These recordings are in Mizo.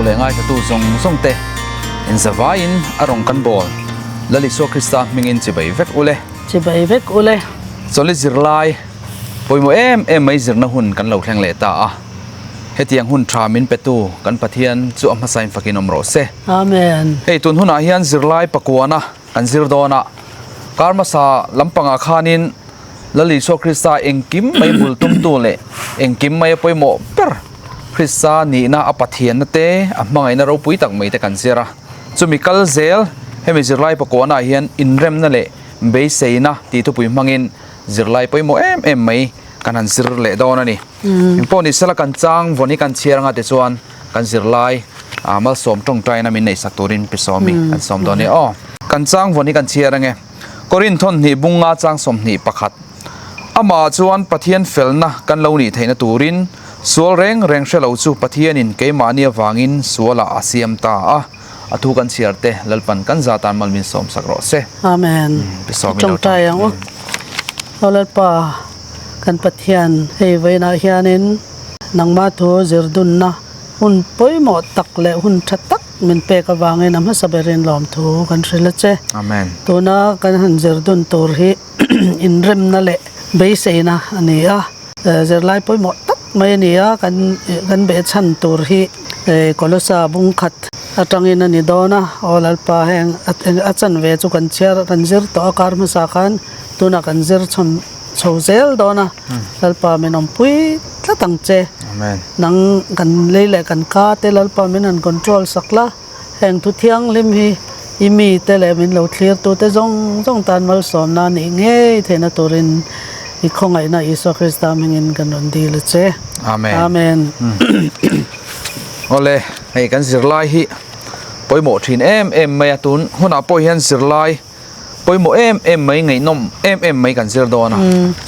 leh ngaithlatu zawng zawng te inzavaiin a rawn kan bawl. Lal Isua Krista hmingin chibai vek u le. Chibai vek u le. Chawlhi zirlai pawimawh em em mai zirna hun kan lo thleng leh ta a. Hetiang hun tha min petu kan Pathian chu a hmasain fakin awm rawh se. Amen. Hei tun hunah hian zirlai pakuana kan zir dawn a, kar hmasa lampangah khanin Lal Isua Krista engkim mai bul tumtu leh engkim mai a pawimawh ber Krista nihna a Pathianna te a hmangaihna ropui tak mai te kan zir a. Chumi kal zel hemi zirlai pakuana hian inremna leh beiseina tih thupui hmangin zirlai pawimawh em em mai kan han zir leh dawn a ni. Engpawh ni sela kan chang vawn hi kan chhiar anga tichuan kan zirlai malsawm tawngtaina min neihsak turin pi Sawmi kan sawm dawn a ni aw. Kan chang vawn hi kan chhiar ange. Korinth thawnhnih bunga chang 21. Amah chuan Pathian felna kan lo nih theihna turin sual reng reng hre lo chu Pathianin keimahni avangin sualah a siam ta a. A thu kan chhiar te Lalpan kan za tan mal min sawm sak rawh se. Amen. Tawngtai ang u. Aw Lalpa kan Pathian hei vawiinah hianin nangmah thu zirdunna hun pawimawh tak leh hun tha tak min pek avangin a hmasa berin lawmthu kan hrilh a che. Amen. Tuna kan han zirdun tur hi inremna leh beiseina a ni a. Zirlai pawimawh tak mai a ni a, kan kan behchhan tur hi Kolosa bung khat atangin a ni dawn a, aw Lalpa heng a chanve chu kan chhiar kan zir tawh a kar hmasa khan tunah kan zir chhawn chho zel dawn a, Lalpa min awmpui tlat ang che, nang kan lei leh kan ka te Lalpa min han control sak la, heng thu thianghlim hi i mite leh min lo thlirtute zawng zawng tan malsawmna nih ngei theihna turin i khawngaihna Isua Krista hmingin kan rawn dil a che. Amen. Amen. Awle, hei kan zirlai hi pawimawh thin em em mai a, tun hunah pawh hian zirlai pawimawh em em mai ngaihnawm em em mai kan zir dawn a,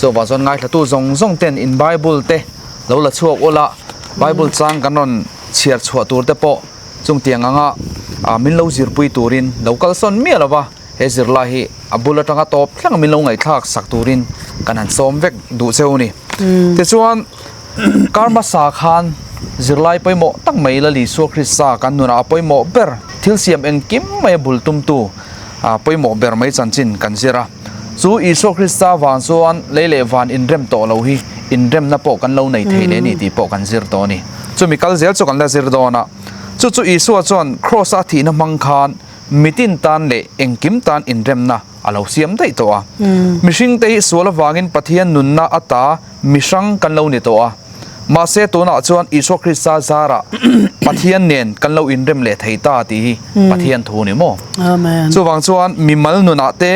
chuvang chuan ngaithlatu zawng zawng ten in Bible te lo la chhuak ula, Bible chang kan rawn chhiar chhuah tur te pawh Chung tiang anga min lo zirpui turin lo kalsawn miah lo va, he zirlai hi a bul atanga tawp thleng min lo ngaihthlak sak turin kan han sawm vek duh cheu a ni. Tichuan, kar hmasa khan zirlai pawimawh tak mai Lal Isua Krista kan nunah a pawimawh ber, thil siam engkim mai a bul tumtu pawimawh ber mai chanchin kan zir a. Chu Isua Krista vang chuan lei leh van inrem tawh lo hi inremna pawh kan lo nei thei leh a ni tih pawh kan zir tawh a ni. Chumi kal zel chu kan la zir dawn a. Chu chu Isua chuan Kraws-a thihna hmang khan mitin tan leh engkim tan inremna a lo siam daih tawh a. Mihringte hi sual avangin Pathian nunna ata mihrang kan lo ni tawh a. Mahse tunah chuan Isua Krista zarah Pathian nen kan lo inrem leh thei ta tih hi Pathian thu ni maw? Chuvang chuan mimal nunah te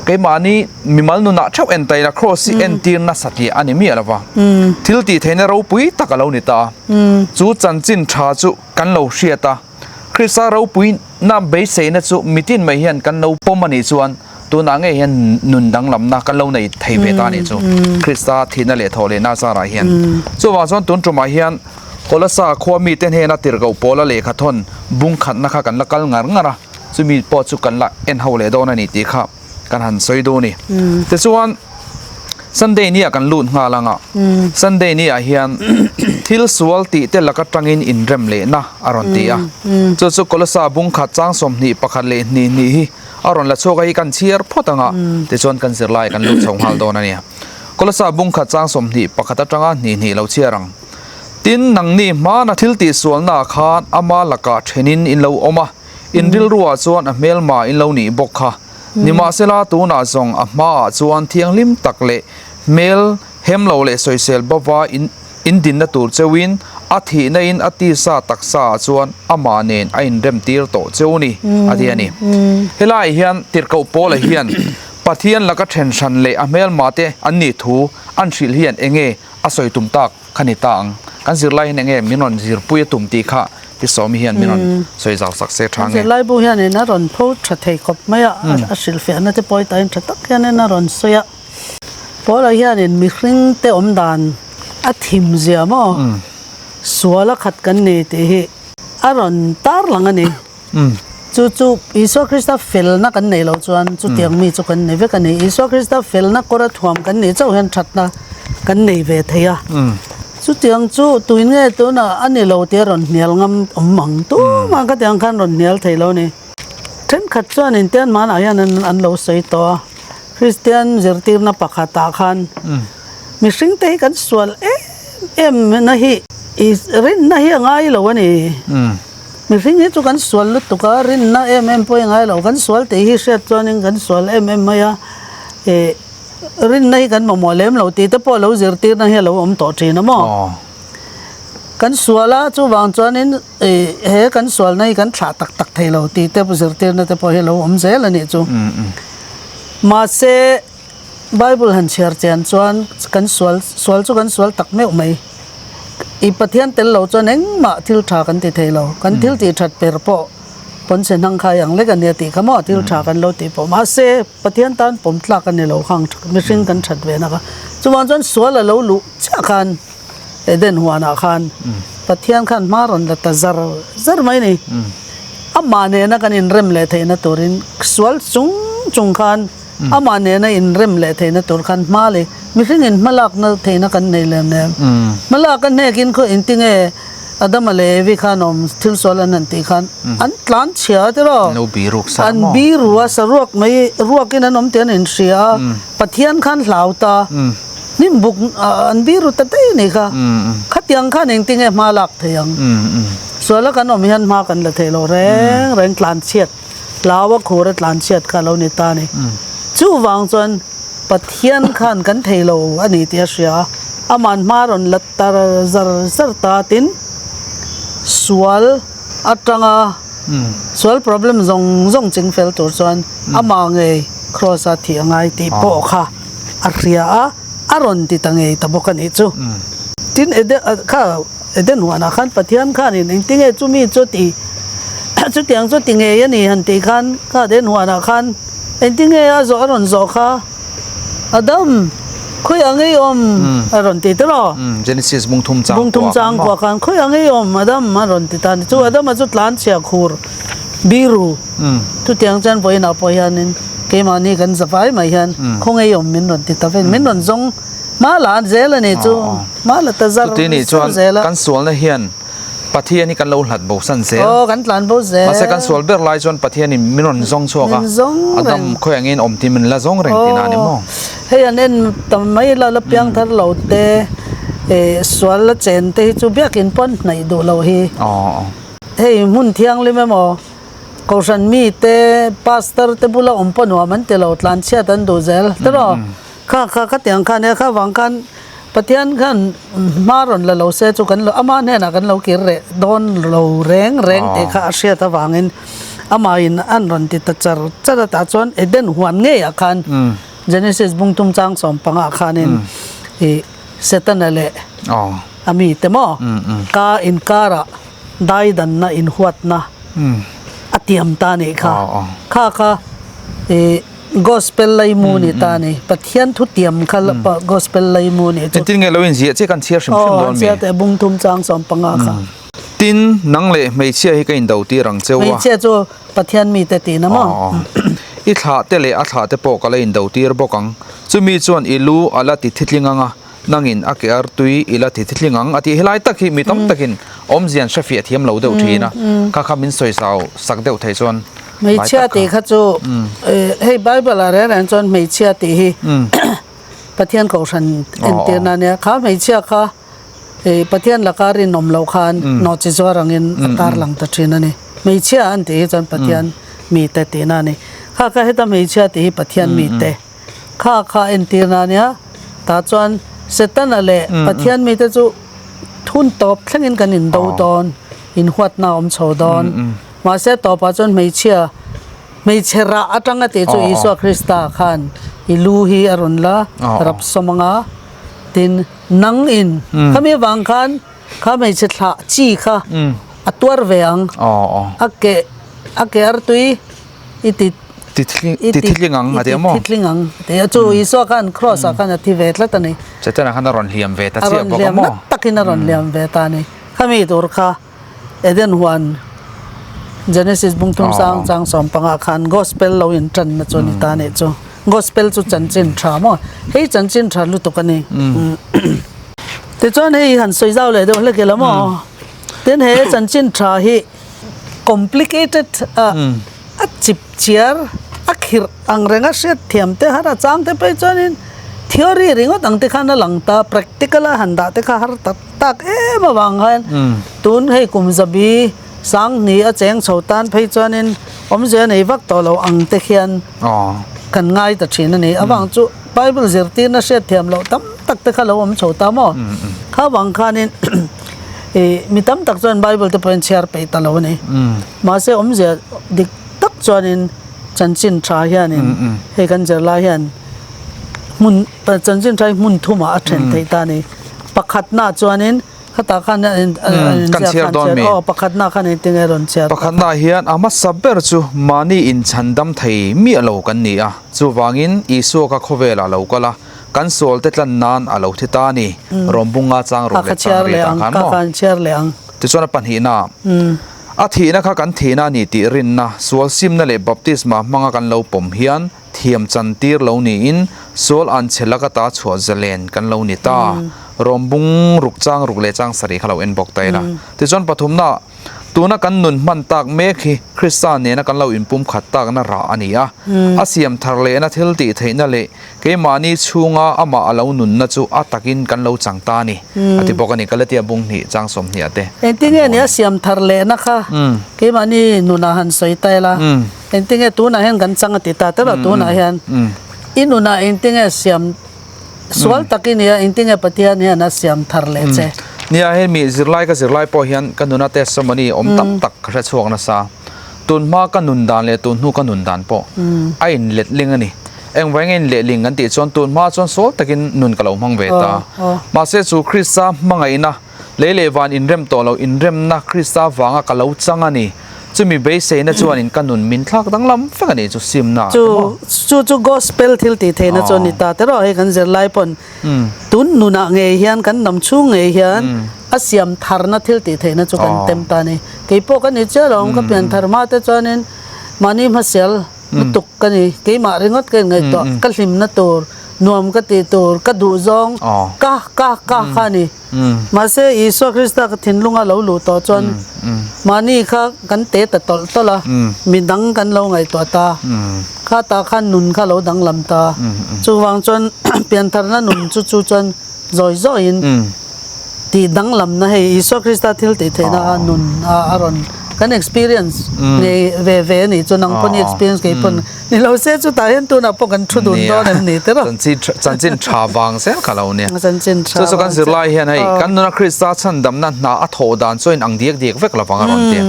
keimahni mimal nunah theuh en taila Kraws hi entir nasa tih a ni miah lo va. Thil tih theihna ropui tak a lo ni ta. Chu chanchin tha chu kan lo hriat a. Krista ropuina beiseina chu mitin mai hian kan lo pawm a nih chuan tunah ngei hian nun danglamna kan lo nei thei ve ta a nih chu Krista thihna leh thawh lehna zarah hian. Chuvang chuan tun tumah hian Kolasa khua mite hnena tirhkoh pawla lehkha thawn bung khatna kha kan la kal ngar ngar a, chumi pawh chu kan la en ho leh dawn a ni tih kha kan han sawi duh a ni. Tichuan Sunday ni ah kan lut nghal ang a, Sunday ni ah hian thil sual tih te lak atangin inrem lehna a rawn ti a, chu chu Kolasa bung khat chang 21 leh hnih hnih hi a rawn la chhuak a hi kan chhiar phawt ang a, tichuan kan zirlai kan lut chho nghal dawn a ni. Kolasa bung khat chang 21 atanga hnih hnih lo chhiar ang. Tin, nangni hmana thil tihsualnaah khan ama lakah thenin in lo awm a, In rilruah chuan a hmelma in lo nih bawk kha. Nimahsela tunah zawng a hmaah chuan thianghlim tak leh hmel hem lo leh sawisel bova in in dinna tur cheuhin a thihna in a tisa taksa ah chuan amah nen a inrem tir tawh cheu ni a ti a ni. Helaiah hian tirhkoh Paula hian Pathian laka then hran leh a hmelma te an nih thu an hrilh hian enge a sawi tum tak kha ni ta ang. Kan zirlai hian enge min rawn zirpui a tum tih kha Pi Sawmi hian min rawn sawi zau sak se tha nge. Zirlai bu hianin a rawn pho tha thei khawp mai a, a hrilhfiahna te pawh tain tha tak hianin a rawn sawi a. Paula hianin mihring te awm dan a thim zia maw sual a khat kan ni tih hi a rawn tar lang a ni. Chu chu Isua Krista felna kan neih loh chuan chutiang mi chu kan ni vek a ni. Isua Krista felna kawra thuam kan nih chauh hian thatna kan nei ve thei a. Chutiang chu tuin nge tunah a ni lo tia rawn hnial ngam awm ang tumah khatiang khan rawn hnial thei lo a ni. Thenkhat chuan intian hmanah hian an lo sawi tawh a, Kristian zirtirna pakhatah khan mihring te hi kan sual em em na hi i rinna hi a ngai lo a ni. Mihring hi chu kan sual lutuk a, rinna em em pawh hi a ngai lo, kan sual tih hi hriat chuanin kan sual em em mai a, ih Rinna hi kan mamawh lem lo tih te pawh lo zirtirna hi a lo awm tawh thin a maw? Kan sual a, chuvang chuanin he kan sualna hi kan thlah tak tak thei lo tih te zirtirna te pawh hi a lo awm zel a nih chu. Mahse, Bible han chhiar chian chuan kan sual sual chu kan sual tak meuh mai. I Pathian tel lo chuan engmah thil tha kan ti thei lo. Kan thil tih that per pawh pawnchhe hnang khai ang lek a nia tih kha maw thil tha kan lo tih pawh. Mahse, Pathian tan pawm tlak a ni lo khang mihring kan that ve na kha. Chuvang chuan sual a lo luh chiah khan Eden huanah khan Pathian khan hma rawn la ta zar zar mai ni. Amah nena kan inrem leh theihna turin sual chung chung khan amah nena inrem leh theihna tur khan hma leh mihring in hmalakna theihna kan nei lem lem. Hmalak a hnekin khaw engtinge Adama leh Evi khan awm thil sual an han tih khan an tlan chhia a tiraw? An lo biru sa An maw? biru a, saruak mai ruakin an awm tih an inhria a, Pathian khan hlau ta, hnim buk an biru ta daih a nih kha. Khatiang khan engtinge hma lak thei ang? Suala kan awm hian hma kan la thei lo reng reng tlan chhiat, hlau a khur a tlan chhiat kha a lo ni ta a ni. Chuvang chuan Pathian khan kan thei lo a ni tih a hria a, ama'n hma rawn la Tar zar zar ta tin sual atanga sual problem zawng zawng ching fel tur chuan amah ngei cross a thih a ngai tih pawh kha a hria a, a rawn ti ta ngei ta bawk a nih chu. Tin Eden kha Eden huanah khan Pathian khanin engtinge chumi chu ti chutiang chu ti ngei a ni han tih khan kha Eden huanah khan engtinge a zawh a rawn zawh kha. Adam, khawi ang ei awm a rawn ti ta maw? Genesis bungthum chang Bungthum chang kuah khan khawi ang ei awm Adam a rawn ti ta a ni. Chu Adama chu tlan chhia khur biru chutiang chuan vawiinah pawh hianin keimahni kan za vai mai hian khaw ngei awm min rawn ti ta vek. Min rawn zawng hma la zel a ni chu hma la ta zar zar zel a. Kan sualna hian Pathian hi kan lo hlat bo san zel. Aw, kan tlan bo zel. Mahse kan sual ber lai chuan Pathianin min rawn zawng chhuak a. Min zawng reng. Adam khawi angin awm tih min la zawng reng tihna a ni maw? Hei an en tam mai la, la piang thar lo te, eh sual la chen te hi chu biakin pawn hnaih duh lo hi. Aw. Hei hmun thianghlim emaw, Kohhran mi te, Pastor te bula awm pawh nuam an ti lo, tlan chhiat an duh zel. Tiraw? Kha kha khatiang khan e kha vang khan Pathian khan hma rawn la lo se chu kan lo ama hnenah kan lo kir reh dawn lo reng reng tih kha a hriat avangin amahin an rawn ti ta char char a tah chuan Eden huan ngeiah khan Genesis bungtum chang sawmpangah khanin ih Setana leh a mite maw ka inkarah daidanna inhuatna a tiam ta nih kha kha kha ih Gospel laimu ni ta ni. Pathian thu tiam kha gospel laimu ni chu. Engtin nge lo inziah che kan chhiar hrim hrim dawn mi? Aw, chhiar teh bung thum chang 15 kha. Tin, nang leh hmeichhia hi ka indo tir ang cheu a. Hmeichhia chu Pathian mite tihna maw? I thlah te leh a thlah te pawh ka la indo tir bawk ang. Chumi chuan i lu a la ti thitling ang a, nangin a ke ar tui i la ti thitling ang a tih helai tak hi mi tam takin awmzian hrefiah thiam lo deuh thin a, kha kha min sawisau sak deuh thei chuan lai Hmeichhia tak kha. tih kha chu hei Bible ah reng reng chuan hmeichhia tih hi Pathian kohhran entirna a nia, kha hmeichhia kha Pathian laka rinawm loh khan nawhchi zuar angin a tarlang ta thin a ni. Hmeichhia an tih hi chuan Pathian mite tihna a ni. Kha kha heta hmeichhia tih hi Pathian mite. Kha kha entirna a nia, tah chuan Setana leh Pathian mite chu thun tawp thlengin kan indo dawn, inhuatna a awm chho dawn. Mahse tawpah chuan hmeichhia, hmeichhe rah atanga tih chu Isua Krista khan i lu hi a rawn la rap sawm anga, tin nang in khami avang khan kha hmeichhe thlah chi kha a tuar ve ang, a ke a ke artui i ti Ti thitling ang a ti a maw? I ti thitling ang a ti a. Chu Isua khan cross ah khan a thi ve tlat a ni. Setana khan a rawn hliam ve ta chiah bawk a maw? A rawn hliam nat takin a rawn hliam ve ta a ni. Khami tur kha Eden huan Genesis bungthum sang chang 15 khan Gospel lo in tanna chu a ni ta a nih chu. Gospel chu chanchin tha maw? Hei chanchin tha lutuk a ni. Tichuan hei han sawi zau leh deuh hlek ila maw? Tin he chanchin tha hi complicated a a chip chiar a khirh ang renga hriat thiam te har a chang te phei chuanin theory ringawt ang te khan a lang ta practical a han dah te kha har tak tak em avang khan tun hei kum zabi Sanghni a cheng chho tan phei chuanin awmzia nei vak tawh lo ang te khian kan ngai ta thin a ni. Avang chu Bible zirtirna hriat thiam loh tam tak te kha lo awm chho ta maw? Kha vang khanin ih mi tam tak chuan Bible te pawhin chhiar peih ta lo a ni. Mahse awmzia dik tak chuanin chanchin tha hianin hei kan zirlai hian hmun chanchin tha hi hmun thumah a then theih ta a ni. Pakhatnaah chuanin. Khatah khan a in Kan chhiar dawn mi? Aw pakhatna khan engtin nge rawn chhiar ta? Pakhatna hian a hmasa ber chu mahni inchhandam thei miah lo kan ni a, chuvangin Isua kha khawvelah a lo kal a, kan sualte tlan nan a lo thi ta a ni, Rawmbunga chang ruk leh chang riat ah khan maw? Ka chhiar leh ang. Tichuan a pahnihna, a thihna kha kan thihna a ni tih rinna, sual simna leh baptisma hmanga kan lo pawm hian Thiam chantir lo niin sual an chhe lak ata chhuah zalen kan lo ni ta. Rawm bung ruk chang ruk leh chang sarih kha lo en bawk ta ila. Tichuan pathumna, tuna kan nun hman tak mek hi Krista nena kan lo inpum khat takna rah a ni a. A siam thar lehna thil tih theihna leh keimahni chhunga amah a lo nunna chu a takin kan lo chang ta a ni, a ti bawk a ni. Galatia bung hnih chang sawmhnih ah te. Engtin nge ni a siam thar lehna kha keimahni nunah han sawi ta ila. Engtinge tunah hian kan chang a ti ta teuh a, tunah hian i nunah engtinge siam sual tak i nia, engtinge Pathian hian a siam thar leh che. Nia hei mi zirlai ka zirlai pawh hian ka nuna testimony awm tam tak ka hre chhuak nasa. Tun hma ka nun dan leh tun hnu ka nun dan pawh a in let ling a ni. Engvai nge in leh ling kan tih chuan tun hma chuan sual takin nun ka lo hmang ve ta. Mahse chu Krista hmangaihna Lei leh van inrem tawh lo, inremna Krista vanga ka lo chang a ni. Chumi beiseina chuanin ka nun min thlak danglam vek a ni chu simna Chu emaw. Chu chu gospel thil tih theihna chu a ni ta tiraw hei kan zirlai pawn tun nunah ngei hian kan hnam chhung ngei hian a siam tharna thil tih theihna chu kan tem ta a ni. Kei pawh ka ni chiah lo ang ka pian thar hma te chuanin mahni hmasial lutuk ka ni keimah ringawt ka inngaihtuah ka hlimna tur nuam ka tih tur ka duh zawng ka ka ka kha a ni. Mahse, Isua Krista ka thinlunga lo luh tawh chuan mahni kha kan te ta tawlh tawlh a, mi dang kan lo ngaihtuah ta. Kha tah khan nun kha lo danglam ta. Chuvang chuan piantharna nun chu chu chuan zawi zawiin tih danglamna hei Isua Krista thil tih theihna kha nun a rawn kan experience ngei ve ve a nih chu nang pawn i experience kei pawn Ni lo se chutah hian tunah pawh kan thu dun dawn em ni tiraw? Chanchin chanchin tha vang zel ka lo nia. Chanchin tha Chu chu kan zirlai hian hei kan nuna Krista chhandamna hna a thawh dan chu a inang diak diak vek lovang a rawn ti a.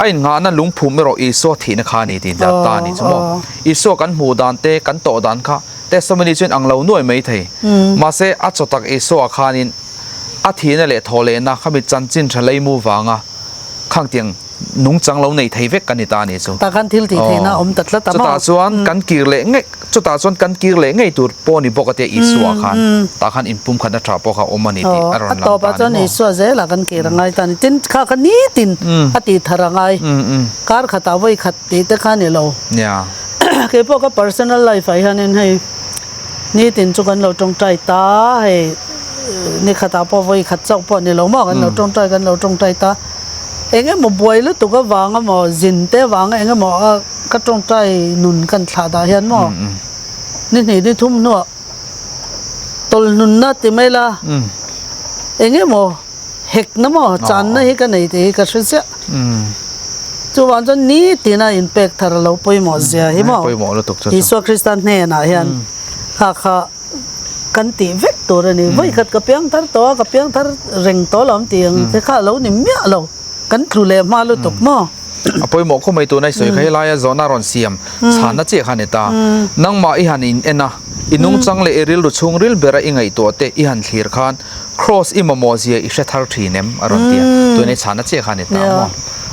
A innghahna lungphum erawh Isua thihna kha a ni tih dat ta a ni chu maw. Isua kan hmuh dan te kan tawh dan kha testimony chu inang lo nuai mai thei. Mahse a chaw tak Isua khanin a thihna leh thawh lehna khami chanchin tha leimu vanga khangtiang nungchang lo nei thei vek ka ni ta a ni chu. Tah khan thil tih theihna a awm ta tlat a maw? Chutah chuan kan kir leh ngei, chutah chuan kan kir leh ngei tur pawh a ni bawk a tia Isua khan tah khan inpumkhatna tha pawh kha a awm a ni tih a rawn lang ta a ni maw? A tawpah chuan Isua zelah kan kir a ngai ta a ni. Tin, kha kha nitin a tih thar a ngai. Kar khatah vawi khat tih te kha a ni lo. Kei pawh ka personal life ah hianin hei nitin chu kan lo tawngtai ta hei ni khatah pawh vawi khat chauh pawh a ni lo maw kan lo tawngtai kan lo tawngtai ta. Eng emaw buai lutuk avang emaw zin te avanga eng emaw a ka tawngtai nun kan thlah dah hian maw ni hnih ni thum hnuah tawlhnunna ti mai la eng emaw hekna maw channa hi ka nei tih hi ka hre chiah. Chuvang chuan nitina inpek thar a lo pawimawh zia hi maw Isua Krista hnenah hian kha kha Kan tih vek tur a ni. Vawi khat ka piang thar tawh a, ka piang thar reng tawh lo ang tih ang te kha a lo ni miah lo. Kan tlu leh hma lutuk maw? A pawimawh khawp mai tuna i sawi kha helaia zawhna rawn siam chhanna chiah kha a ni ta. Nangmah i han in en a, i nungchang leh i rilru chhungril bera i ngaihtuah te i han thlir khan Kraws i mamawh zia i hre thar thin em? a rawn ti a, tuna i chhanna chiah kha a ni ta maw?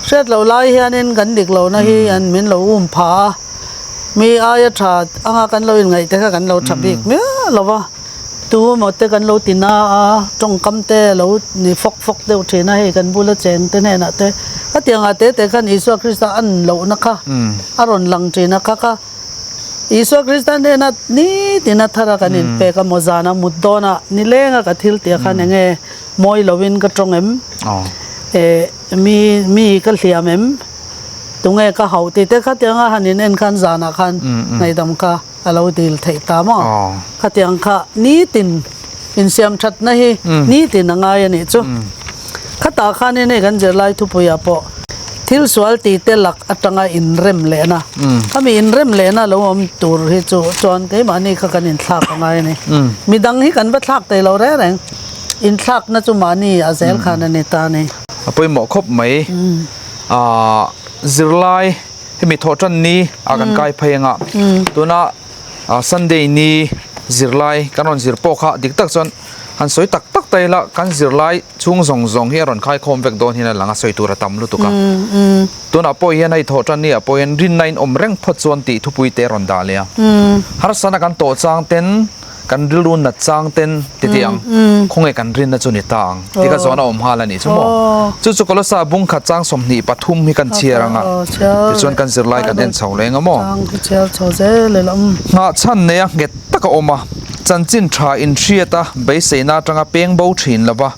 Hriat loh lai hianin kan dik lohna hi an min lo um pha a. Mi aia tha anga kan lo inngaih te kha kan lo tha bik miah lo va, tu emaw te kan lo ti na a, tawngkam te a lo ni fawk fawk deuh thin a, hei kan bula cheng te hnenah te khatiangah te te khan Isua Krista a an lohna kha a rawn lang thin a, kha kha. Isua Krista hnena nitin a thar a kan inpek a maw zana mut dawnah nilenga ka thil tih khan enge mawi loin ka tawng em? Eh mi mi ka hliam em? Tunge ka hauh tih te khatianga han in en khan zanah khan ngaihdam kha a lo dil theih ta maw? Khatiang kha nitin insiam thatna hi nitin a ngai a nih chu. Khatah khanin hei kan zirlai thupuiah pawh thil sual tih te lak atanga inrem lehna, khami inrem lehna lo awm tur hi chu chuan keimahni kha kan inthlak a ngai a ni. Midang hi kan va thlak thei lo reng reng, inthlakna chu mahni a zel khan a ni ta a ni. A pawimawh khawp mai. Aaa zirlai hemi thawhtan ni a kan kai phei anga tuna Sunday ni zirlai kan rawn zir pawh kha dik tak chuan han sawi tak tak ta ila kan zirlai chhung zawng zawng hi a rawn khaikhawm vek dawn hian a lang a sawi tur a tam lutuk a tunah pawh hian hei thawh tan ni ah pawh hian rinna in awm reng phawt chuan tih thupui te a rawn dah leh a harsana kan tawh chang ten kan rilru nat chang ten ti tih ang khawnge kan rinna chu ni ta ang tih kha zawn a awm nghal a nih chu maw chu chu Kolosa bungkhat chang 23 hi kan chhiar ang a tichuan kan zirlai kan en chho leng a maw nghah chhan nei a nghet tak a awm a, chanchin tha inhriat a beiseina atanga peng bo thin lo va,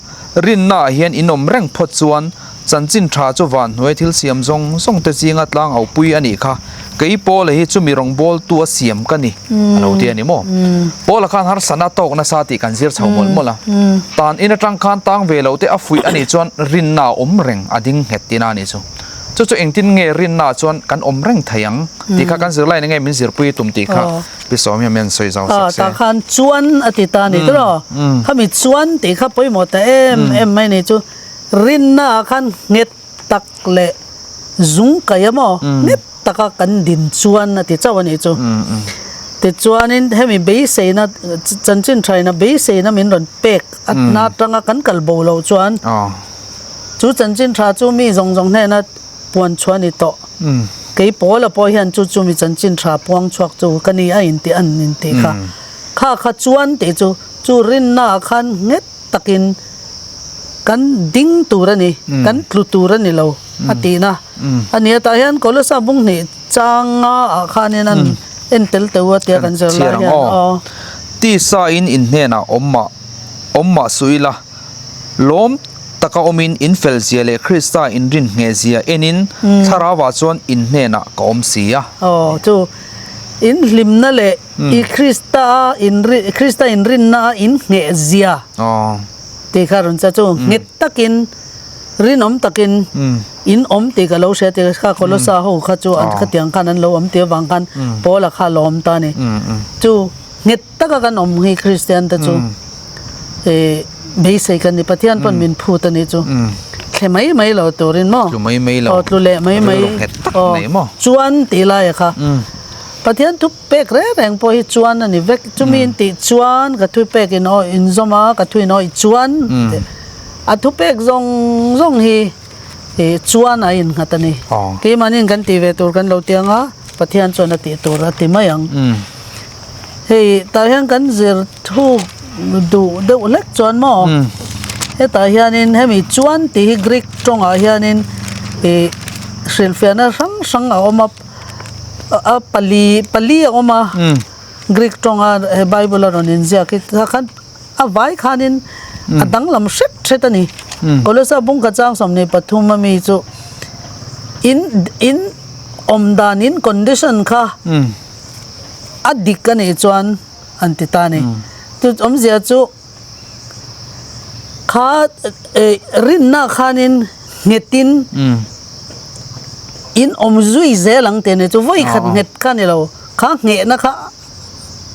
rinna ah hian in awm reng phawt chuan chanchin tha chu van hnuai thil siam zawng zawng te zinga tlang au pui a nih kha, kei Paula hi chumi rawngbawltu a siam ka ni a lo ti a ni maw? Paula khan harsatna tawk nasa tih kan zir chho mawlh mawlh a, tan in atang khan tang ve lo te a fuih a nih chuan rinna a awm reng a ding nghet tina a nih chu. Chu chu engtin nge rinna ah chuan kan awm reng thei ang tih kha kan zirlai in enge min zirpui tum tih kha Pi Sawm hian min sawi zau sak se. Tah khan chuan a ti ta a ni tawh. Khami chuan tih kha pawimawh ta em em mai ni chu rinna ah khan nghet tak leh zung kaih a maw nghet taka kan din chuan a ti chauh a nih chu. Tichuanin hemi beiseina chanchin thaina beiseina min rawn pek atna atanga kan kal bo loh chuan chu chanchin tha chu mi zawng zawng hnena puan chhuah a ni tawh. Kei Paula pawh hian chu chu mi chanchin tha puang chhuak chu ka ni a intih an intih kha. Kha kha chuan tih chu chu rinna ah khan nghet takin kan ding tur a ni, kan tlu tur a ni lo a tihna a ni a. Tah hian Kolosa bung hnih changa ah khanin an en tel teuh a tia kan zir lai hian aw. Tisa in in hnenah awm mah awm mah suh ila. Lawm taka awmin in fel zia leh Krista in rin ngheh zia enin Thlarauah chuan in hnenah ka awm si a. Aw, chu in hlimna leh i Krista in Krista in rinna a in ngheh zia tih kha rawn che chu nghet takin rinawm takin in awm tih ka lo hria tih kha Kolosa ho kha chu an khatiang khan an lo awm tih avang khan Paula kha a lawm ta a ni. Chu nghet taka kan awm hi Kristian te chu eh beisei kan ni Pathian pawn min phut a nih chu thle mai mai lo turin maw tlu mai mai lo aw tlu leh mai mai aw chuan tih lai a kha Pathian thu pek reng reng pawh hi chuan a ni vek chumi in tih chuan ka thu pek in aw in zawm a ka thu in aw i chuan a thu pek zawng zawng hi eh chuan a innghat a ni keimahniin kan tih ve tur kan lo ti ang a Pathian chuan a tih tur a ti mai ang. Hei tah hian kan zir thuk duh deuh hlek chuan maw hetah hianin hemi chuan tih hi Greek tawngah hianin ih hrilhfiahna hrang hrang a awm a a pali pali a awm a Greek tawnga he bible a rawn inziak hi tah khan a vai khanin a danglam hret hret a ni Kolosa bungkhat chang 23 ami chu in in awm dan in condition kha. A dik a nih chuan an ti ta a ni. Chu awmzia chu kha rinna khanin nghetin in awm zui zel ang tih a ni. Chu vawi khat nghet kha a ni lo, kha nghehna kha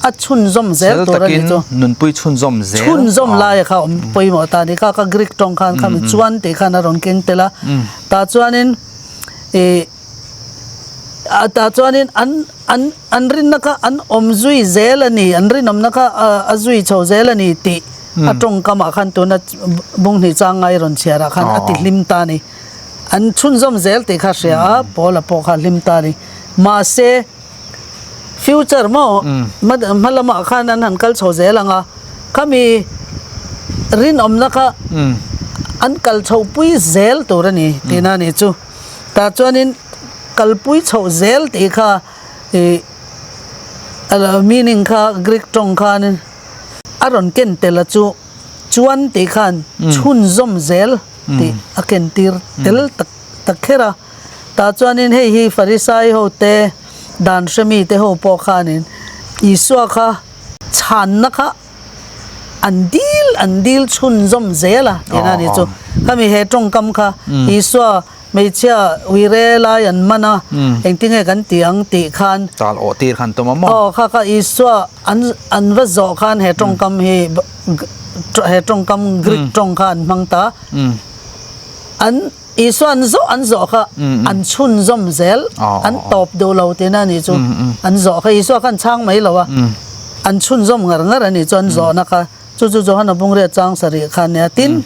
a chhunzawm zel tur a ni chu. Nunpui chhunzawm zel. Chhunzawm laia kha awm pawimawh ta a ni. Kha kha Greek tawng khan khami chuan tih khan a rawn keng tel a. Tah chuanin ih. A tah chuanin an an an rinna kha an awm zui zel a ni, an rinawmna kha a zui chho zel a ni tih a tawngkamah khan tuna bunghnih changai rawn chhiarah khan a ti hlim ta a ni. An chhunzawm zel tih kha hria a, Paula pawh kha a hlim ta a ni. Mahse, future maw hma lamah khan an han kal chho zel ang a, khami rinawmna kha an kal chhohpui zel tur a ni tihna a nih chu. Tah chuanin kalpui chhoh zel tih kha ih A meaning kha Greek tawng khanin a rawn ken tel a chu chuan tih khan chhunzawm zel tih a ken tir tel tak tak kher a. Tah chuanin hei hi Farisai ho te dan hre mi te ho pawh khanin Isua kha chhanna kha an dil an dil chhunzawm zel a tihna a ni chu. Khami he tawngkam kha Isua Hmeichhia uire lai an man a, engtinge kan ti ang tih khan. Tal awh tir khan tum a maw? Aw, kha kha Isua an an va zawh khan he tawngkam hi he tawngkam Greek tawng kha an hmang ta. An Isua an zawh an zawh kha an chhunzawm zel, an tawp duh lo tihna a nih chu. An zawh kha Isua khan chhang mai lo a, an chhunzawm ngar ngar a nih chu an zawhna kha. Chu chu Johana Bungriat chang sarih kha nia. Tin,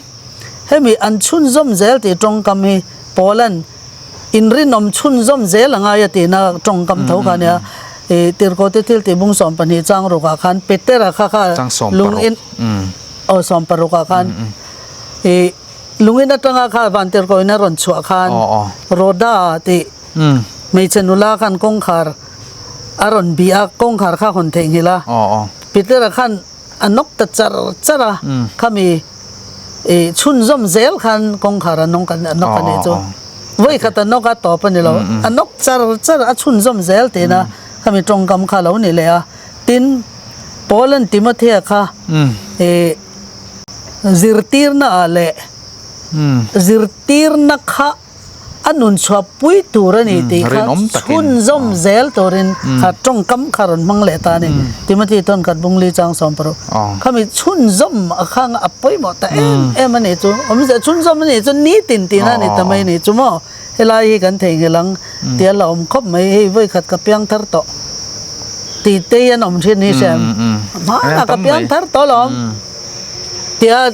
hemi an chhunzawm zel tih tawngkam hi Paula'n inrinawm chhunzawm zel a ngai a tihna tawngkam tho kha nia. I Tirhkote thil tih bung 12 chang rukah khan Petera kha kha lungin aw 16 ah khan i lungin atanga kha van tirhkoin a rawn chhuah khan Rhoda tih hmeichhe nula khan kawngkhar a rawn bih a, kawngkhar kha hawn theihnghilh a. Petera khan A nawk ta char char a, khami i chhunzawm zel khan kawngkhar a nawk a nawk a nih chu. Vawi khat a nawk a tawp a ni lo, a nawk char char a chhunzawm zel tihna khami tawngkam kha lo ni leh a. Tin, Paul-a'n Timothea kha i zirtirna ah leh zirtirna kha A nun chhuah pui tur a ni tih kha chhunzawm zel turin kha tawngkam kha rawn hmang leh ta a ni. Timothy Tawnkhat Bungli chang 60. Khami chhunzawm a khang a pawimawh ta em em a nih chu. Awmzia chhunzawm a nih chu nitin tihna a ni ta mai a nih chu maw. Helai hi kan theihnghilh ang tih a la awm khawp mai. Hei vawikhat ka piang thar tawh tih te hi an awm thin hi hria em? Hmanah ka piang thar tawh alawm. Tia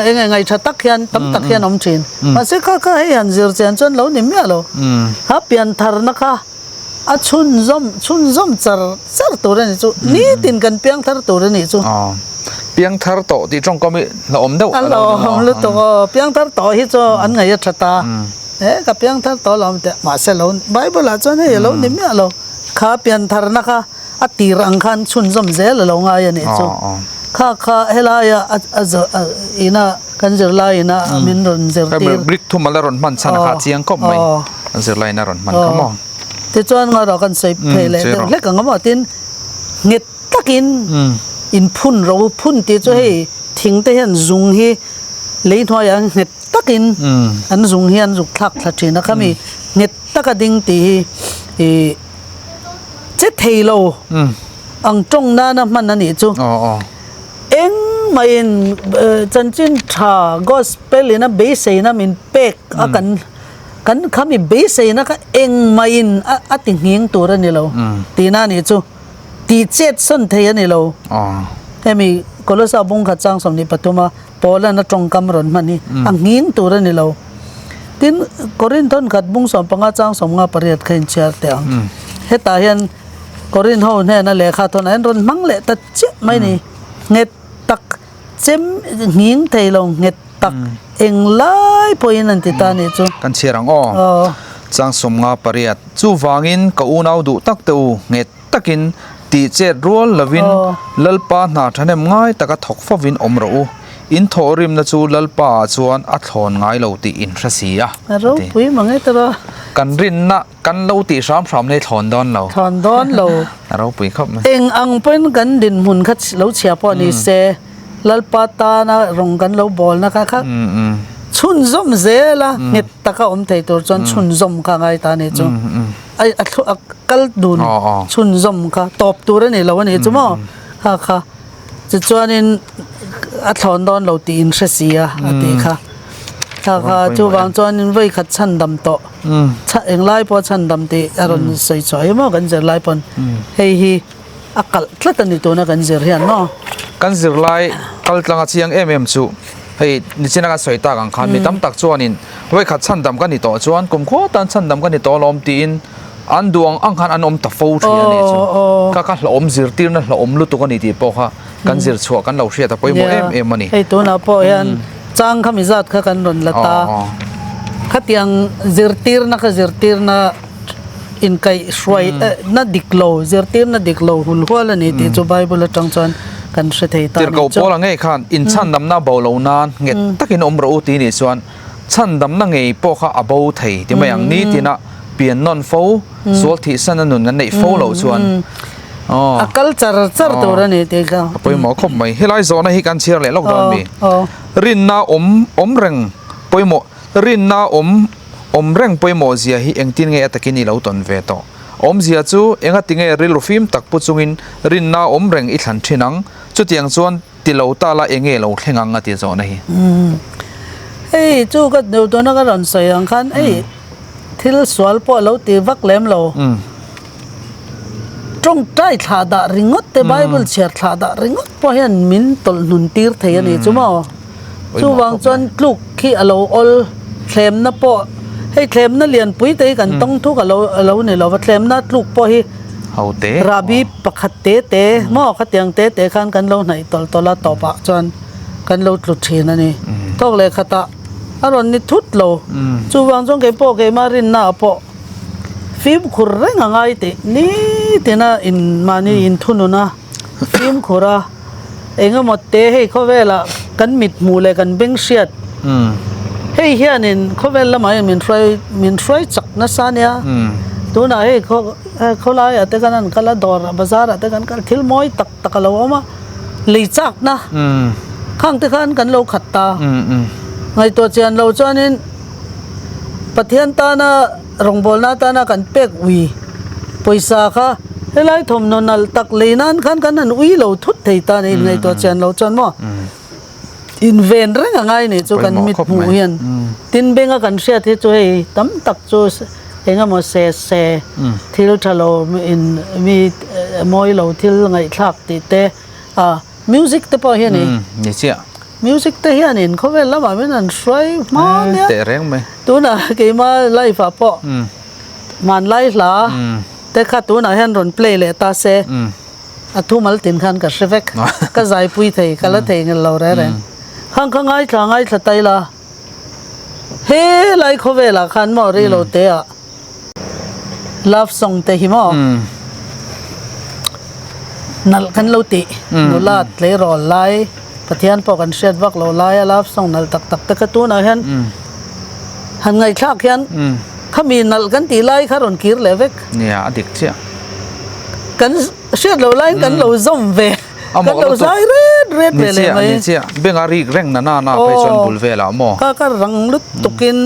eng nge ngaih tha tak hian tam tak hian awm thin. Mahse kha kha hei han zir chian chuan lo ni miah lo. Kha piantharna kha a chhunzawm chhunzawm char char tur a ni chu. Nitin kan piangthar tur a nih chu. Piangthar tawh tih tawngkam hi hlauhawm deuh a lo ni maw? A hlauhawm lutuk aw. Piangthar tawh hi chu an ngaih a tha ta. E ka piangthar tawh lo teh mahse lo Bible ah chuan hei a lo ni miah lo. Kha piantharna kha A tir ang khan chhunzawm zel a lo ngai a nih chu. Kha kha helaia a ina kan zirlai ina min rawn zirtir. Greek thum ala rawn hman chhan a kha chiang khawp mai. Kan zirlai ina rawn hman kha maw. Tichuan ngarawh kan sawi phei leh deuh hlek ang a maw tin nghet takin in phun ro phun tih chu hei thing te hian zung hi lei hnuaiah nghet takin an zung hi an zuk thlak thla thin a khami nghet taka ding tih hi ih Che thei lo ang tawng nana hman a nih chu. Engmahin chanchin tha gospel ina beiseina min pek a kan kan khami beiseina kha engmahin a ti nghing tur a ni lo tihna a nih chu. Tih chet sawn thei a ni lo. Hemi Kolosa bungkhat chang 23 a Paula'n a tawngkam rawn hman hi a nghing tur a ni lo. Tin, Korinth thawnkhat bung 15 chang 58 kha inchhiar teh ang. Hetah hian Korinth ho hnena lehkha thawnah hian rawn hmang leh ta chiah mai ni. Nghet tak chem nghing thei lo, nghet tak englai pawhin an ti ta a nih chu. Kan chhiar ang aw. Chang 58. Chuvangin ka unau duh tak te u, nghet takin tih chet rual lovin Lalpa hna thahnem ngai taka thawk fovin awm rawh u. In thawhrimna chu Lalpa ah chuan a thlawn ngai lo tih in hre si a, a ti. Ropui mang e tawrh a. Kan rinna kan lo tih hram hram nei thlawn dawn lo. Thlawn dawn lo. A ropui khawp mai. Eng ang pawhin kan dinhmun kha lo chhia pawh ni se, Lalpa tana rawng kan lo bawlna kha kha chhunzawm zel a, nghet taka awm thei tur chuan chhunzawm kha a ngai ta a nih chu. Ai a thlu a kal dun chhunzawm kha tawp tur a ni lo a nih chu maw kha kha tichuanin a thlawn dawn lo tih in hre si a a tih kha kha kha chuvang chuanin vawi khat chhandam tawh englai pawh chhandam tih a rawn sawi chhuah hi maw kan zirlai pawn hei hi a kalh tlat a ni tuna kan zir hian maw. Kan zirlai kal tlanga chiang em em chu hei nichina kan sawi tak ang khan mi tam tak chuanin vawi khat chhandam ka ni tawh chuan kum khaw tan chhandam ka ni tawh alawm tiin an duh ang ang khan an awm ta fo thin a nih chu. Kha kha hlauhawm zirtirna hlauhawm lutuk a ni tih pawh kha kan zir chhuah kan lo hriat a pawimawh em em a ni. Hei tunah pawh hian chang kha mi zat kha kan rawn la ta. Khatiang zirtirna kha zirtirna. Inkaihhruai na dik lo, zirtirna dik lo hul hual a ni tih chu Bible atang chuan kan hre thei ta a ni Tirhkoh chu. Paula ngei khan inchhandamna bo lo nan nghet takin awm rawh u tih nih chuan chhandamna ngei pawh kha a bo thei ti mai ang. Nitina pian nawn fo, sual thihsana nun an neih fo loh chuan aw. A kal char char tur a ni tih kha. A pawimawh khawp mai. Helai zawhna hi kan chhiar leh lawk dawn mi. Rinna awm awm reng pawimawh rinna awm Awm reng pawimawh zia hi engtin nge a takin i lo tawn ve tawh? Awmzia chu engati nge rilru fim tak pu chungin rinna awm reng i thlan thin ang? Chutiang chuan ti lo ta la enge lo thleng ang a ti zawhna hi. Hei chu ka duh tuna ka rawn sawi ang khan hei thil sual pawh a lo ti vak lem lo. Tawngtai thlah dah ringawt te Bible chhiar thlah dah ringawt pawh hian min tawlh hnun tir thei a ni chu maw? Chuvang chuan tluk khi a lo awl thlemna pawh hei thlemna lianpui te hi kan tawng thuk a lo a lo ni lo va thlemna tluk pawh hi rahbi pakhat te te maw khatiang te te khan kan lo hnaih tawlh tawlh a tawpah chuan kan lo tlu thin a ni. Thawk leh khatah a rawn ni thut lo. Chuvang chuan keipawh keimah rinna ah pawh fimkhur reng a ngai tih nitina in mahni inthunun a fimkhur a. Engemaw te hei khawvelah kan mit hmuh leh kan beng hriat hei hianin khawvel lamah hian min hruai min hruai chak nasa ania tunah hei khaw khawlaiah te kan han kal a dawr ah bazar ah te kan kal thil mawi tak tak a lo awm a lei chakna khang te khan kan lo khat ta ngaihtuah chian lo chuanin Pathian tana rawngbawlna atana kan pek ui pawisa kha helai thawmhnaw nalh tak lei nan khan kan han ui lo thut thei ta ni ngaihtuah chian lo chuan maw inven reng a ngai nih chu kan mit hmuh hian tin benga kan hriat hi chu hei tam tak chu eng emaw se se thil tha lo in mi mawi lo thil ngaihthlak tih te a music te pawh hi a ni. Music te hianin khawvel lamah min han hruai hma nia. Teh reng mai. Tunah keima life ah pawh hmanlai hla te kha tunah hian rawn play leh ta se a thumal tin khan ka hre vek. Ka zaipui thei, ka la thei ngel lo reng reng. Khang kha ngaithla ngaithla ta ila helai khawvelah khan maw rilo te ah Love song te hi maw nalh kan lo tih nula tleirawl lai Pathian pawh kan hriat vak lo lai a love song nalh tak tak te kha tunah hian han ngaihthlak hian khami nalh kan tih lai kha rawn kir leh vek. Nia a dik chiah. Kan hriat loh laiin kan lo zawm ve kan lo zai ret ret ve leh mai. Ni chiah benga rik reng na na na phei chuan bul velah maw. Ka ka rang lutukin.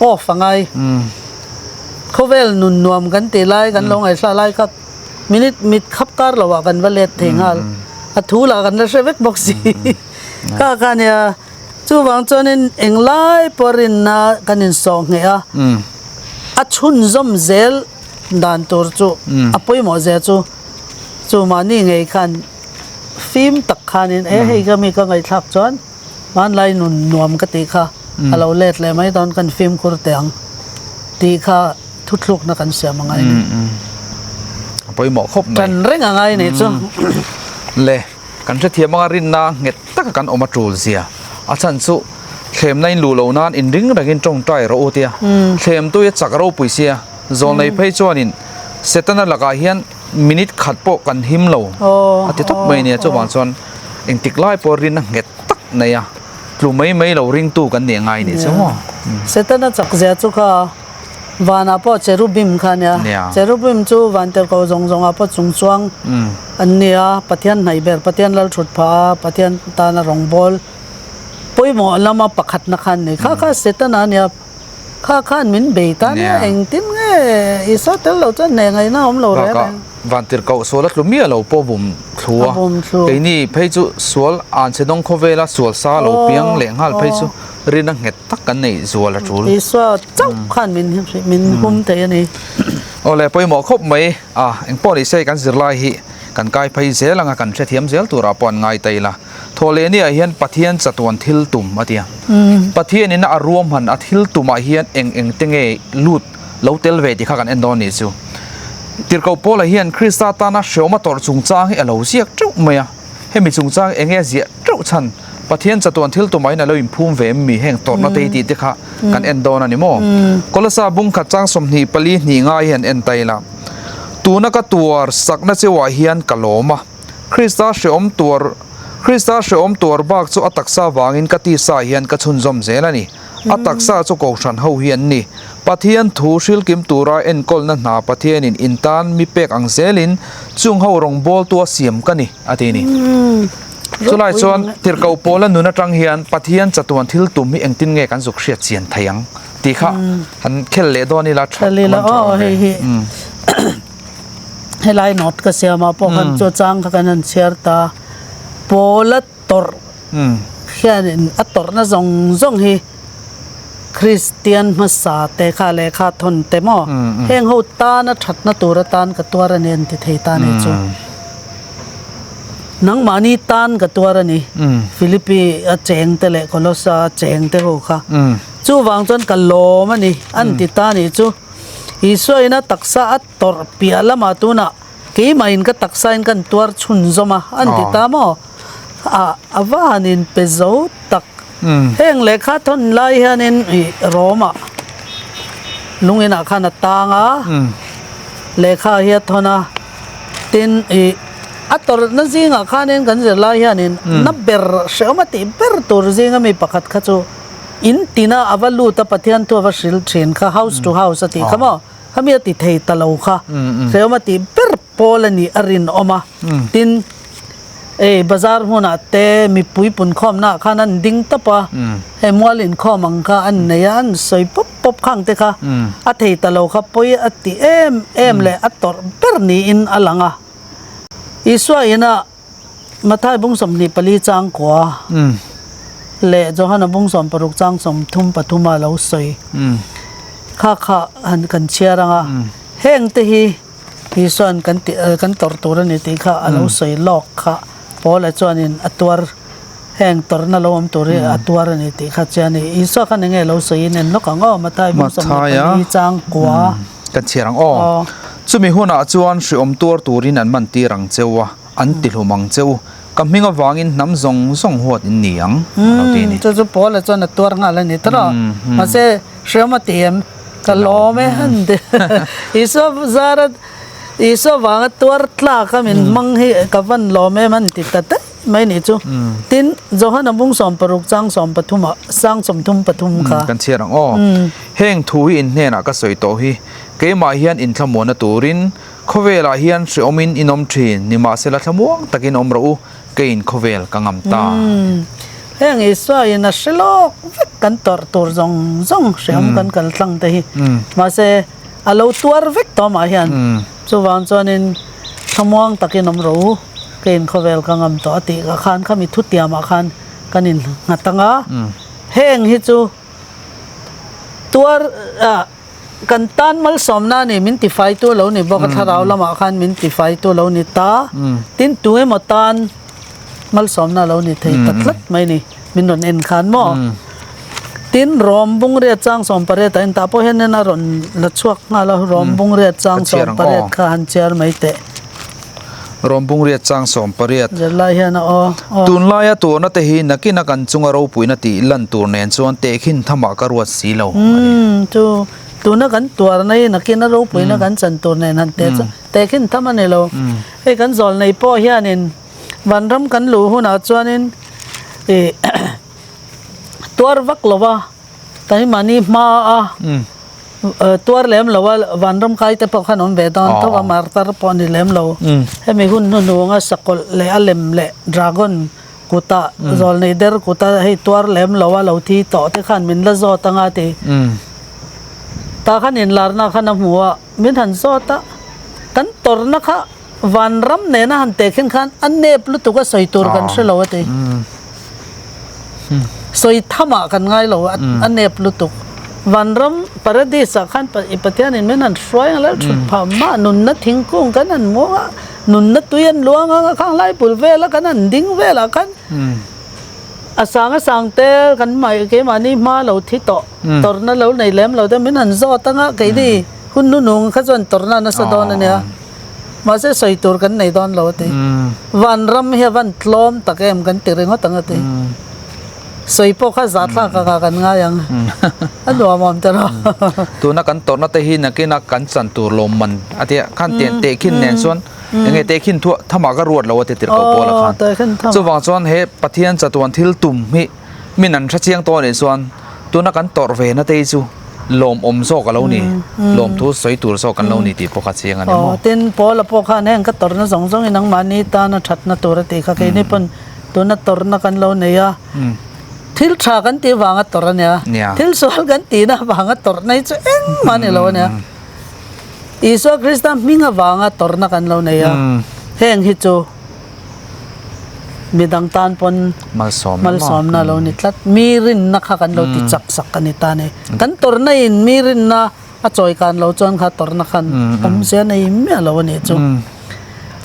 Off a ngai. Khawvel nun nuam kan tih lai kan lo ngaihhla lai kha minute mit khap kar lo ah kan va let thei nghal. A thu lah kan la hre vek bawk si. Kha kha nia chuvang chuanin englai pawh rinna kan insawh ngheh a, a chhunzawm zel dan tur chu a pawimawh zia chu chu mahni ngei khan fim tak khanin e hei ka mi ka ngaihthlak chuan Hmanlai nun nuam ka tih kha a lo let leh mai dawn kan fimkhur teh ang tih kha thuthlukna kan siam a ngai a ni. A pawimawh khawp mai. Tan reng a ngai nih chu. Le, kan hrethiam anga rinna nghet taka kan awm a tul zia. A chhan chu thlemna in luh loh nan inring rengin tawngtai rawh u tia. Thlem tui a chak ropui sia. Zawlnei phei chuanin Setana lakah hian minute khat pawh kan him lo a ti tawp mai nia chuvang chuan engtik lai pawh rinna nghet tak nei a tlu mai mai lo ringtu kan nih ngai nih chu maw. Setana chak zia chu kha vanah pawh cherubim kha nia cherubim chu van tirhkoh zawng zawngah pawh chung chuang an nia Pathian hnaih ber Pathian lal thut phah a Pathian tana rawngbawl pawimawh lama pakhatna kha an ni kha kha Setana a nia. Kha khan min bei ta nia engtin nge Isua tel lo chuan hneh ngaihna a awm lo reng reng. Vantirhkoh sual a tlu miah lo pawh bum thlu a, keini phei chu sual an che dawng khawvela sual sa lo piang leh nghal phei chu rin a nghet tak kan neih zual a tul. Isua chauh khan min min hum thei a ni. Awle pawimawh khawp mai a, engpawh ni se kan zirlai hi kan kai phei zel anga kan hrethiam zel turah pawh an ngai ta ila. Thawhlehniah hian Pathian chatuan thil tum a ti a. Pathianin a ruahman a thil tumah hian eng eng te nge lut lo tel ve tih kha kan en dawn nih chu. Tirhkoh Paula hian Krista tana hreawm a tawrh chungchang hi a lo ziak teuh mai a. Hemi chungchang eng nge a ziah teuh chhan? Pathian chatuan thil tumah hian a lo inphum ve em mi heng tawrhna te hi tih te kha kan en dawn a ni maw? Kolasa bungkhat chang 24 hnih ngai hi an en ta ila. Tuna ka tuar sakna cheuah hian ka lawm a, Krista hrehawm tuar Krista hrehawm tuar bak chu a taksa vangin ka tisa hian ka chhunzawm zel a ni. A taksa chu Kohhran ho hi an ni. Pathian thu hrilkim tura enkawlna hna Pathianin in tan mi pek ang zelin chung ho rawngbawltu a siam ka ni, a ti ni. Chulai chuan Tirhkoh Paula nun atang hian Pathian chatuan thil tum hi engtin nge kan zuk hriat chian thei ang tih kha han khel leh dawn ila tha man tha awm ve. Helai note ka siam ah pawh khan chu chang kha kan han chhiar ta. Paula tawrh hianin a tawrhna zawng zawng hi Kristian hmasa te kha lehkha thawn te maw heng ho tana thatna tur atan ka tuar a ni an ti thei ta a nih chu. Nangmahni tan ka tuar a ni Philippi a cheng te leh Kolosa a cheng te ho kha. Chuvang chuan ka lawm a ni an ti ta a nih chu. Isua ina taksa a tawrh piah lamah tunah Keimahin ka taksain kan tuar chhunzawm a, an ti ta maw? A, a va han inpe zo tak. Heng lehkha thawn lai hianin ih Rome-ah lungin-ah khan a tang a, lehkha hi a thawn a, tin ih a tawrhna zingah khanin kan zir lai hianin na ber hrehawm a tih ber tur zinga mi pakhat kha chu in tina a va lut a Pathian thu a va hrilh thin kha house to house a tih kha maw? Khami a ti thei ta lo kha hrehawm a tih ber pawl a nih a rinawm a, tin ei bazar hmunah te mipui punkhawmna ah khan an ding tawp a, hei mual inkhawm ang kha an nei a, an sawi pawp pawp khang te kha a thei ta lo kha pawi a ti em em leh a tawrh ber niin a lang a. Isua ina Mathai bung 24 chang kua leh Johana bung 16 chang 33 a lo sawi kha kha han kan chhiar ang a, heng te hi Isua'n kan tih kan tawrh tur a ni tih kha a lo sawi lawk kha Paula chuanin a tuar heng tawrhna lo awm tur hi a tuar a ni tih kha chian a ni. Isua khan eng nge lo sawiin en lawk ang aw Mathai bung 24 chang kua. Kan chhiar ang aw. Chumi hunah chuan hriawm tuar turin an man tir ang cheu a, an ti hlum ang cheu. Ka hming avangin hnam zawng zawng huat in ni ang, a lo ti a ni. Chu chu Paula chuan a tuar nghal a ni ta rawh. Mahse, hriawm a ti em? Ka lawm e han ti. Isua zara, Isua vanga tuar tlak a min hmang hi ka van lawm em han ti ta daih mai ni chu. Tin, Johana bung 16 chang 13 ah, sang 33 kha. Kan chhiar ang aw. Heng thu hi in hnenah ka sawi tawh hi, keimah hian inthlamuanna turin khawvelah hian hreawmin in awm thin, nimahsela thlamuang takin awm rawh u, keiin khawvel ka ngam ta. Heng Isua in a hre lawk vek kan tawrh tur zawng zawng hreawm kan kal tlang te hi, mahse a lo tuar vek tawh mah hian chuvang chuanin thlamuang takin awm rawh u, keiin khawvel ka ngam tawh a tih khan khami thutiamah khan kan innghat ang a, heng hi chu Tuar ah kan tan malsawmna a ni min tifaitu a lo ni bawk a thlarau lamah khan min tifaitu a lo ni ta tin tu emaw tan malsawmna a lo ni thei ta tlat mai ni min rawn en khan maw tin rawm bung riat chang 18 ah entah pawh hian a rawn la chhuak nghal a rawm bung riat chang 18 kha han chhiar mai teh. Rawmbung riat chang 18. Zirlai hian a aw aw. Tunlaia tuarna te hi nakina kan chunga ropuina tih lan tur nen chuan tehkhin thamah ka ruat si lo a ni. Umm chu tuna kan tuarna hi nakina ropuina kan chan tur nen han teh chu tehkhin tham a ni lo. Hei kan zawl nei pawh hianin vanram kan luh hunah chuanin ih tuar vak lova Taimani hma a tuar lem lo a, vanram kai te pawh khan awm ve dawn tho a, martar pawh a ni lem lo. Hemi hun hnuhnung a sakawlh leh a lem leh dragon kuta zawlnei der kuta hei tuar lem lo a lo thi tawh te khan min la zawt anga ti. Tah khan inlarna khan a hmu a, min han zawt a, kan tawrhna kha Vanram nena han teh khin khan a nep lutuk a sawi tur kan hre lo a ti. Sawi thamah kan ngai lo a nep lutuk. Vanram paradis ah khan i Pathianin min han hruai ang lal thut phah mah nunna thingkung kan han muang a, nunna tui an luang ang a khang lai bul vela kan han ding velah khan a sang a sang te kan mai keimahni hma lo thi tawh tawrhna lo nei lem lo te min han zawt ang a keini hun hnunung kha chuan tawrhna nasa dawn a nia. Mahse sawi tur kan nei dawn lo a ti. Vanram hi a van tlawm tak em kan ti ringawt ang a ti. Sawi pawh kha zahthlak anga kan ngai ang. A nuam awm ta rawh. Tuna kan tawrhna te hi nakina kan chan tur lawmman a tia khan tian tehkhin nen chuan enge tehkhin thu thamah ka ruat lo a ti tirh ko pawl a khan. Chuvang chuan he Pathian chatuan thil tum hi min an hre chiang tawh anih chuan tuna kan tawrh ve na te hi chu lawmawm zawk a lo ni, lawmthu sawi tur zawk an lo ni tih pawh kha chiang a ni maw. Tin, Paula pawh khan heng ka tawrhna zawng zawngin nangmahni tana thatna tur a tih kha keini pawn Tuna tawrhna kan lo nei a, thil tha kan tih vanga tawrh a nia, thil sual kan tihna vanga tawrhna hi chu engmah a ni lo a nia. Isua Krista hming avanga tawrhna kan lo nei a, heng hi chu midang tan pawn malsawmna a lo ni tlat. Mi rinna kha kan lo ti chak sak a ni ta a ni. Kan tawrhna in mi rinna a chawi kan lo chuan kha tawrhna khan awmzia nei miah lo a nih chu.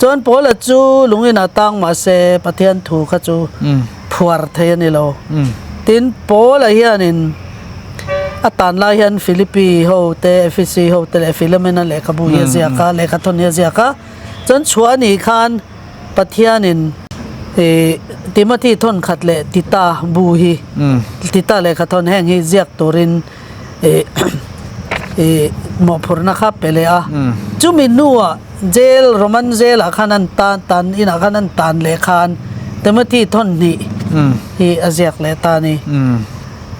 Chuan Paula chu lungin a tang mahse Pathian thu kha chu phuar thei a ni lo. Tin, Paula hianin a tan lai hian Philippi ho te, Ephesi ho te leh Philemon-a lehkhabu hi a ziak a, lehkhathawn hi a ziak a. Chuan chhuah a nih khan Pathianin Timothy thawnkhat leh Tita bu hi, Tita lehkhathawn heng hi ziak turin ih mawhphurhna kha pe leh a chumi hnuah jail Roman jail ah khan an tan tan inah khan an tan leh khan Timothy thawn hnih hi a ziak leh ta a ni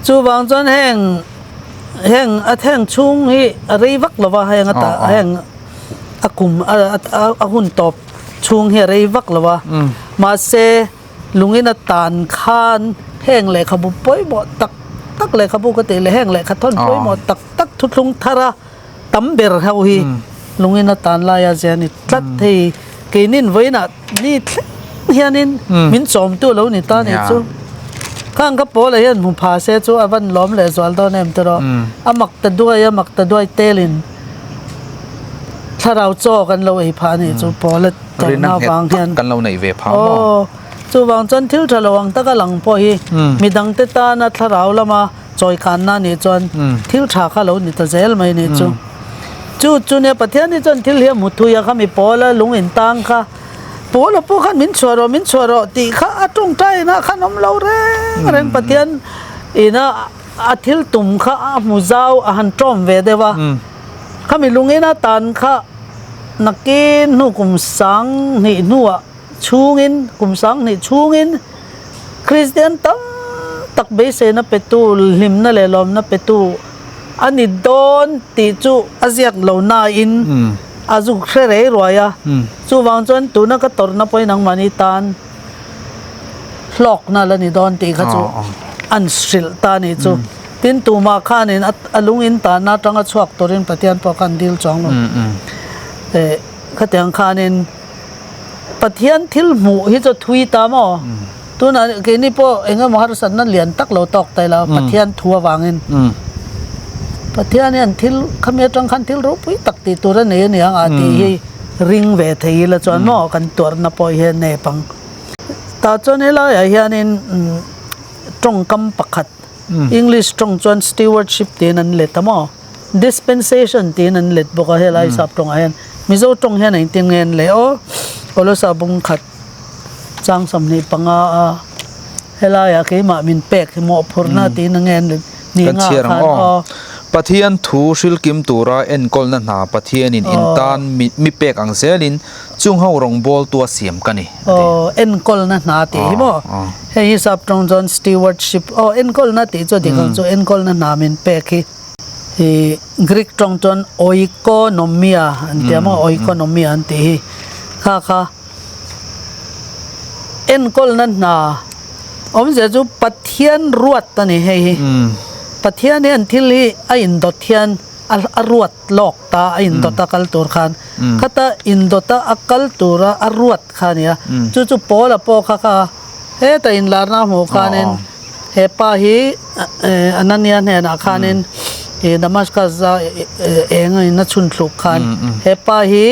chuvang chuan heng heng a heng chhung hi a rei vak lo va heng a tah heng a kum a hun tawp chhung hi a rei vak lo va mahse. Lungin a tan khan heng lehkhabu pawimawh tak tak lehkhabu ka tih leh heng lehkha thawn pawimawh tak tak thuthlung thara tam ber ho hi lungin a tan laia zia a ni tlat hei. Keinin vawiinah ni thleng hianin min chawmtu lo ni ta nih chu. Khang ka pawlah hian hmu pha se chu a van lawm leh zual dawn em tiraw. A mak ta duai a mak ta duai telin thlarau chaw kan lo ei phah a nih chu pawla. Rina nghet tak kan lo neih ve phah maw? Aw, chuvang chuan thil tha lo ang taka lang pawh hi midangte tana thlarau lama chawikanna nih chuan thil tha kha lo ni ta zel mai nih chu. Chu chu nia Pathian hi chuan thil hi a hmu thui a kha mi pawla lung intang kha pawla pawh khan min chhuah rawh min chhuah rawh tih kha a tawngtai inah khan awm lo reng reng Pathian ina a thil tum kha a hmu zau a han tawm ve deuh a khami lung ina tan kha Nakin hnu kum 2000 hnuah chhungin, kum 2000 chhungin Kristian tam tak beiseina petu, hlimna leh lawmna petu a ni dawn tih chu a ziak lo nain a zuk hre rei ruai a. Chuvang chuan tuna ka tawrhna pawhin nangmahni tan hlawkna la ni dawn tih kha chu an hrilh ta a nih chu. Tin, tumah khanin a lung in tanna atanga chhuak turin Pathian pawh khan dil chuang lo. Eh, khatiang khanin Pathian thil hmuh hi chu thui ta maw? Tunah keini pawh eng emaw harsatna lian tak lo tawk ta ila Pathian thu avangin Pathian hian thil khami atang khan thil ropui tak tih tur a nei a nia ang tih hi ring ve thei ila chuan maw kan tuarna pawh hian nep ang. Tah chuan helaiah hianin tawngkam pakhat English tawng chuan stewardship tiin an let a maw? Dispensation tiin an let bawk a helai sap tawngah hian. Mizo tawng hian engtin nge an leh aw? Kolosa bung khat chang 25 a helaiah keimah min pek hi mawhphurhna tiin enge an let ni Kan nga chhiar ang khan aw. aw. Pathian thu hrilkim tura enkawlna hna Pathianin intan mi pek ang zelin Chung ho rawngbawl tua siam ka ni, a ti. Aw, enkawlna hna tih hi maw? Hei hi sap tawng chuan stewardship, aw enkawlna tih chu a dik ang chu, enkawlna hna min pek hi. Hi Greek tawng chuan oikonomia an ti a maw, oikonomia an tih hi. Kha kha enkawlna hna awmzia chu Pathian ruat a ni hei hi. Pathian hian thil hi a indawt hian a ruat lawk ta a indawt a kal tur khan khata indawt a a kal tura a ruat kha a nia chu chu Paula pawh kha kha heta inlarna a hmuh khanin he pa hi Anania hnenah khanin ih Damascus a eng in a chhun thluk khan he pa hi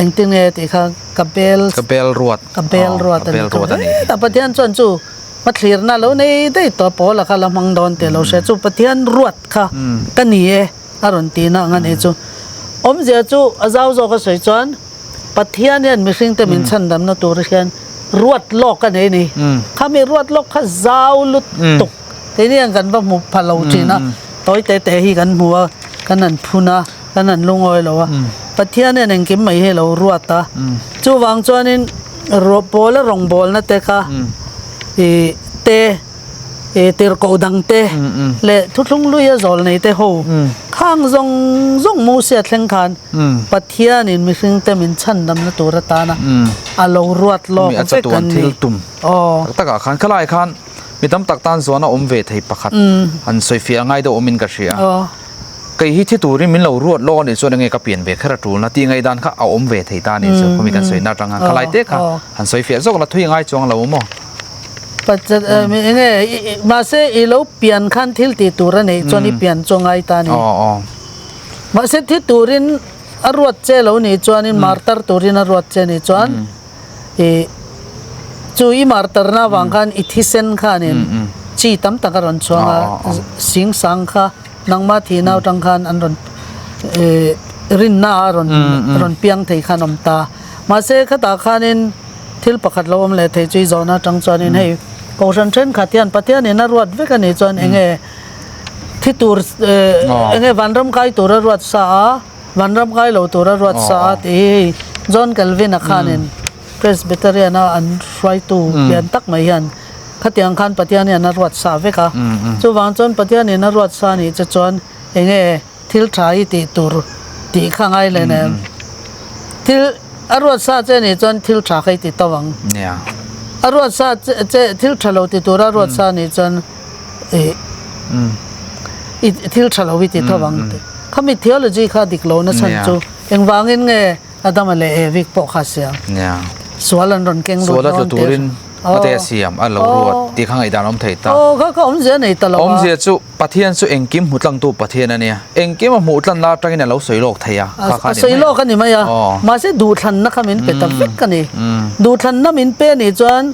engtin nge tih kha ka bel ka bel ruat ka bel ruat a ni heta Pathian chuan chu Hmathlirna lo nei daih tawh Paula kha la hmang dawn tih lo hria chu Pathian ruat kha ka ni e a rawn ti na ang a nih chu. Awmzia chu a zau zawk a sawi chuan Pathian hian mihringte min chhandamna tur hian Ruat lawk a nei a ni. Khami ruat lawk kha zau lutuk keini hian kan va hmu pha lo thin a, tawi te te hi kan hmu a, kan han phun a, kan han lungawi lo a. Pathian hian engkim mai hi a lo ruat a, chuvang chuanin pawla rawngbawlna te kha ih te ih tirhkoh dang te leh thuthlung luia zawl nei te ho khang zawng zawng Mosia thleng khan Pathianin mihringte min chhandamna tur atana a lo ruat lawk vek an ni. Aw. Tak takah khan khalai khan mi tam tak tan zuan a awm ve thei pakhat han sawi fiah ngai deuh awmin ka hria. Kei hi thi turin min lo ruat lawk anih chuan enge ka pian ve kher a tulna tih ngaihdan kha a awm ve thei ta anih chu khawmi kan sawi na atang khan khalai te kha han sawi fiah zawk la thui ngai chuang lo maw. Enge mahse i lo pian khan thil tih tur a neih chuan i pian chu ngai ta a ni. Mahse thi turin a ruat che lo nih chuanin martar turin a ruat che nih chuan ih chu i martarna avang khan i thisen khanin chi tam tak a rawn chhuang a, sing sang kha nangma thihna atang khan an rawn ih rinna a rawn rawn piang thei khan awm ta. Mahse khatah khanin thil pakhat lo awm leh thei chu i zawhna atang chuanin hei kohhran thenkhat hian Pathianin a ruat vek a nih chuan eng nge Thi tur enge vanram kai tur a ruat sa a, vanram kai lo tur a ruat sa a tih hi hei John Calvin a khanin Presbyterian a an hruaitu lian tak mai hian khatiang khan Pathian hian a ruat sa vek a. Chuvang chuan Pathianin a ruat sa nih che chuan enge thil tha hi tih tur tih kha ngai leh nen thil a ruat sa che nih chuan thil tha kha i ti to ang. A ruat sa che thil tha lo ti tur a ruat sa nih chuan ih i thil tha lo i ti tho ang tih. Khami theology kha dik lo na chhan chu engvangin nge Adama leh Evi pawh kha siam sual an rawn keng lut dawn tih turin a te a siam a lo ruat tih kha ngaihdan awm thei ta. Aw kha kha awmzia nei ta lo a. Awmzia chu Pathian chu engkim hmu tlangtu Pathian a nia. Engkim a hmuh tlan la atangin a lo sawi lawk thei a. Kha kha a ni mai a. A sawi lawk a ni mai a. Mahse duhthlanna kha min pe ta vek a ni. Duhthlanna min pe nih chuan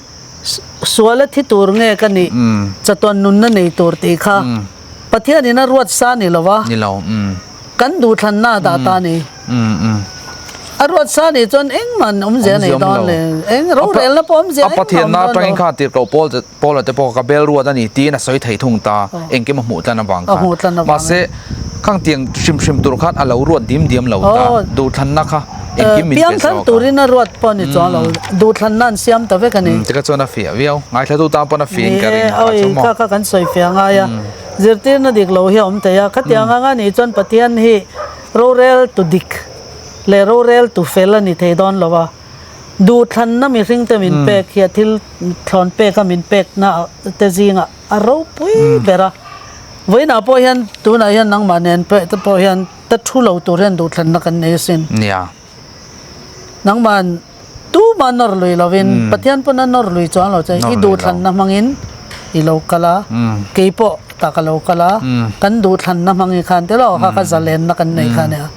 Sual a thi tur nge ka nih? Chatuan nunna nei tur tih kha Pathianin a ruat sa ni lo va, kan duhthlanna a dah ta a ni. A ruat sa nih chuan engmah awmzia nei dawn le, eng rorelna pawh awmzia engmah awm dawn lo. A Pathianna atangin kha tirhkoh Paul Paula te pawh ka bel ruat a ni tiin a sawi thei thung ta, engkim a hmuh tlan avang khan. Mahse, khang tiang hrim hrim tur khan a lo ruat dim diam lo ta, duhthlanna kha engkim min pe zawk a. Piangthlan turin a ruat pawh a ni chuang lo, duhthlanna an siam ta vek a ni. Tikha chuan a fiah viau, ngaithlatu tan pawn a fiah in ka ring a chu maw. Kha kha kan sawi fiah ngai a, zirtirna dik lo hi a awm thei a, khatiang anga nih chuan Pathian hi rorel tu dik leh rorel tu fel a ni thei dawn lo a. Duhthlanna mihringte min pek hi a thil thlawn peka min pekna te zingah a ropui ber a. Vawiinah pawh hian tunah hian nangmah nen te pawh hian ta thu lo tur hian duhthlanna kan nei asin. Nia. Nangmah tumah nawr lui lovin Pathian pawn a nawr lui chuang lo che i duhthlanna hmangin i lo kal a, kei pawh ta ka lo kal a, kan duhthlanna hmangin khan te lo kha kha zalenna kan nei kha nia.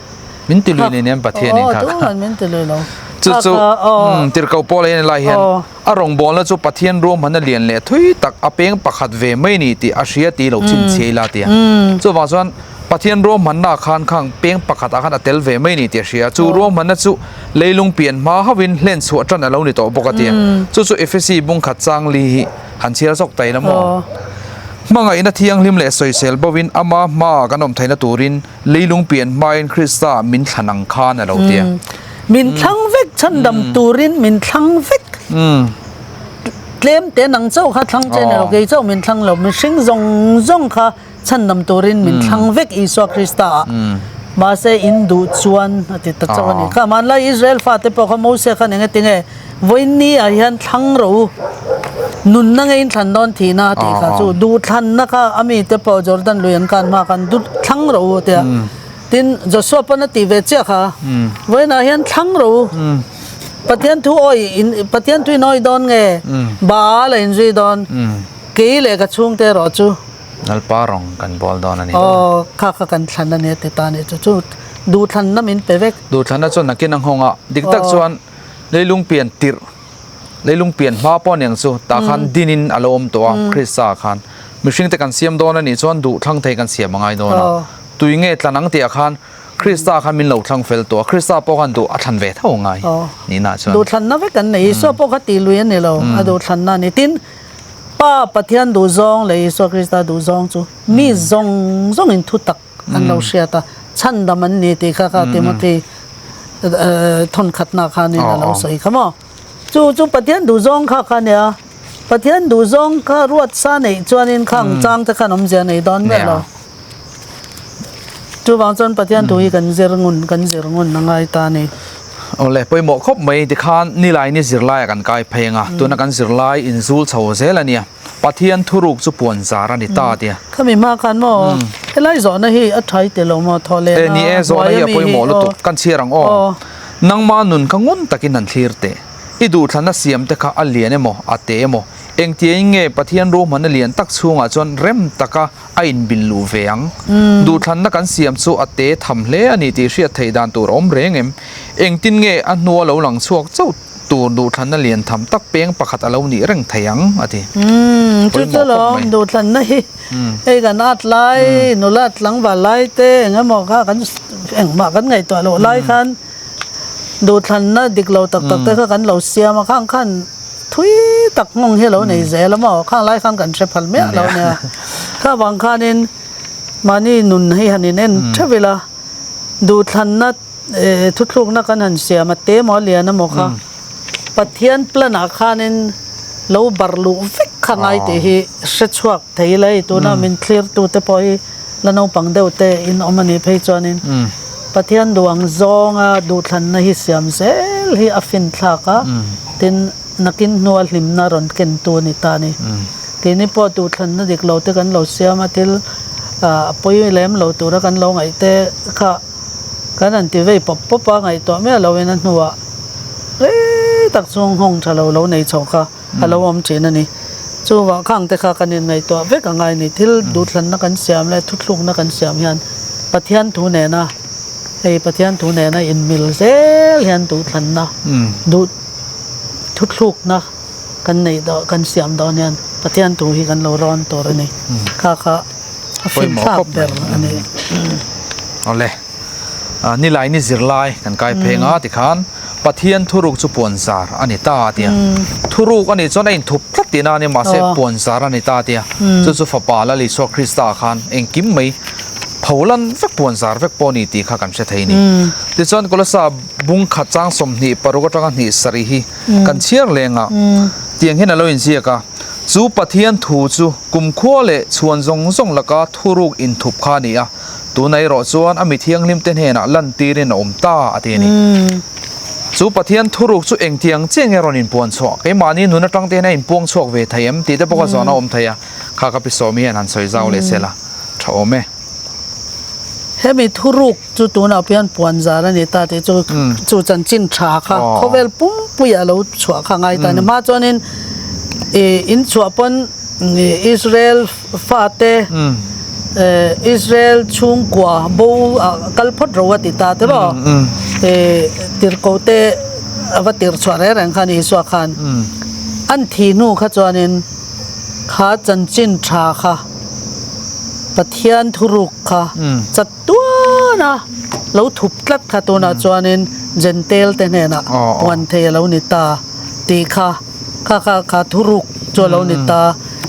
Min ti lui nen Pathian in kha kha. Min ti lui lo. Chu chu tirhkoh Paul a hian lai hian a rawngbawlna chu Pathian ruahmanna lian leh thui tak a peng pakhat ve mai ni tih a hria tih lo chhinchhiai la tia. Chuvang chuan Pathian ruahmanna khan khang peng pakhat ah khan a tel ve mai ni tih a hria. Chu ruahmanna chu leilung pian hma hauhin hlen chhuah tan a lo ni tawh bawk a tia. Chu chu Efesi bungkhat chang li hi han chhiar zawk ta ila maw? Hmangaihna thianghlim leh sawisel bovin ama hmaah kan awm theihna turin Leilung pian hmain Krista min thlan ang khan a lo ti a. Min thlang vek, chhandam turin min thlang vek. Tlem te nang chauh kha thlang che ni lo, kei chauh min thlang lo, mihring zawng zawng kha chhandam turin min thlang vek Isua Krista ah. Mahse in duh chuan a ti ta chauh a ni. Kha hmanlai Israel fate pawh kha Moses khan eng enge Vawiinni ah hian thlang rawh u, nunna nge in thlan dawn thihna a tih kha chu duhthlanna kha a mite pawh Jordan lui an kan hma khan du thlang rawh u tia. Tin, Joshua pawn a tih ve chiah kha, Vawiinah hian thlang rawh u, Pathian thu awi in Pathian thu in awi dawn nge Baal a inzui dawn, kei leh ka chhungte erawh chu. Lalpa rawng kan bawl dawn a ni. Aw, kha kha kan thlan a ni a ti ta a nih chu, chu duhthlanna min pe vek. Duhthlanna chuan nakin a nghawng a, dik tak chuan Leilung pian tirh, leilung pian hma pawh aniang chu tah khan dinin a lo awm tawh a, Krista khan mihring te kan siam dawn a nih chuan duh thlang thei kan siam a ngai dawn a, tui nge tlan ang tih ah khan Krista khan min lo thlang fel tawh a, Krista pawh khan duh a thlan ve tho ngai nihna chuan. Duhthlanna vek an nei, Isua pawh kha tih lui a ni lo, a duhthlanna a ni. Tin, Pa Pathian duhzawng leh Isua Krista duhzawng chu mi zawng zawngin thutak an lo hriat a, chhandam an ni tih kha kha Timothy thawnkhatna khanin a lo sawi kha maw. Chu chu Pathian duhzawng kha kha nia, Pathian duhzawng kha ruat sa neih chuanin khang chang te khan awmzia nei dawn miah lo. Chuvang chuan Pathian thu hi kan zir ngun kan zir ngun a ngai ta a ni. Awle, pawimawh khawp mai tikhan nilaini zirlaiah kan kai phei ang a, tuna kan zirlai inzul chho zel a nia. Pathian thuruk chu puan zar a ni ta tia. Khami hma khan maw helai zawhna hi a tha i ti lo maw thaw lehna E ni e zawhna hi a pawimawh lutuk kan chhiar ang aw. Nangma nun kha ngun takin han thlir teh. I duhthlanna siam te kha a lian emaw a te emaw engtiangin nge Pathian ruahmanna lian tak chhungah chuan rem taka a inbil luh ve ang. Duhthlanna kan siam chu a te tham hle a ni tih hriat theih dan tur a awm reng em? Engtin nge a hnua lo lang chhuak chauh Tur duhthlanna lian tham tak peng pakhat a lo nih reng thei ang, a ti. Umm, chu chu lo duhthlanna hi hei kan at lai, nula tlangval lai te eng emaw kha kan engmah kan ngaihtuah loh lai khan duhthlanna dik lo tak tak te kha kan lo siam a, khang khan thui tak nghawng hi a lo nei zel a maw, khang lai khan kan hre phal miah lo nia. Kha vang khanin mahni nun hi han in en theuh ila duhthlanna Thuthlukna kan han siam a, te maw a lian emaw kha Pathian plan ah khanin lo bar luh vek kha ngai tih hi hre chhuak thei ila hei tuna min thlir tu te pawh hi la naupang deuh te in awm a nih phei chuanin Pathian duang zawnga duhthlanna hi siam zel hi a fin thlak a, tin nakin hnua hlimna rawn ken tu a ni ta a ni. Keini pawh duhthlanna dik lo te kan lo siam a, thil a pawi lem lo tura kan lo ngaih te kha. Kan han ti vei pawp pawp a, ngaihtuah miah loin a hnuah rei tak chung nghawng tha lo lo nei chho kha a lo awm thin a ni. Chuvah khang te kha kan inngaihtuah vek a ngai ni. Thil duhthlanna kan siam leh thuthlukna kan siam hian Pathian thu nena hei Pathian thu nena inmil zel hian duhthlanna duh thuthlukna kan neih dawn kan siam dawn hian Pathian thu hi kan lo rawn tur a ni. Kha kha. A fimthlak ber a ni. Awle, nilai ni zirlai kan kai pheng a tikhan Pathian thuruk chu puan zar a ni ta a tia. Thuruk a nih chuan a inthup tlat tihna a ni mahse puan zar a ni ta a tia. Chu chu fapa Lal Isua Krista khan engkim mai pholan vek puan zar vek pawh a ni tih kha kan hre thei a ni. Tichuan Kolosa bung khat chang 26 atanga hnih sarih hi kan chhiar leng a, tiang hian a lo inziak a. Chu Pathian thu chu kumkhua leh chhuan zawng zawng laka thuruk inthup kha a ni a, tunah erawh chuan a mi thianghlimte hnenah lantirin a awm ta a ti a ni. Chu Pathian thuruk chu engtiang chiah nge rawn inpuan chhuah? Keimahni nun atang te hian a inpuang chhuak ve thei em tih te pawh kha zawn a awm thei a, kha ka pi sawmi hian han sawi zau leh se la tha awm e. Hemi thuruk chu tunah pian puan zar a ni ta tih chu chu chanchin tha kha khawvel pumpuia lo chhuah kha ngai ta a ni. Hma chuanin ih in chhuah pawn Israel fate Israel chhungkua bo ah kal phawt ro a ti ta te maw ih tirhkoh te a va tirh chhuah reng reng khan Isua khan an thih hnu kha chuanin kha chanchin tha kha Pathian thuruk kha chat Tuana lo thup tlat kha tunah chuanin Jentail te hnenah puan thei a lo ni ta tih kha kha kha kha thuruk chu a lo ni ta.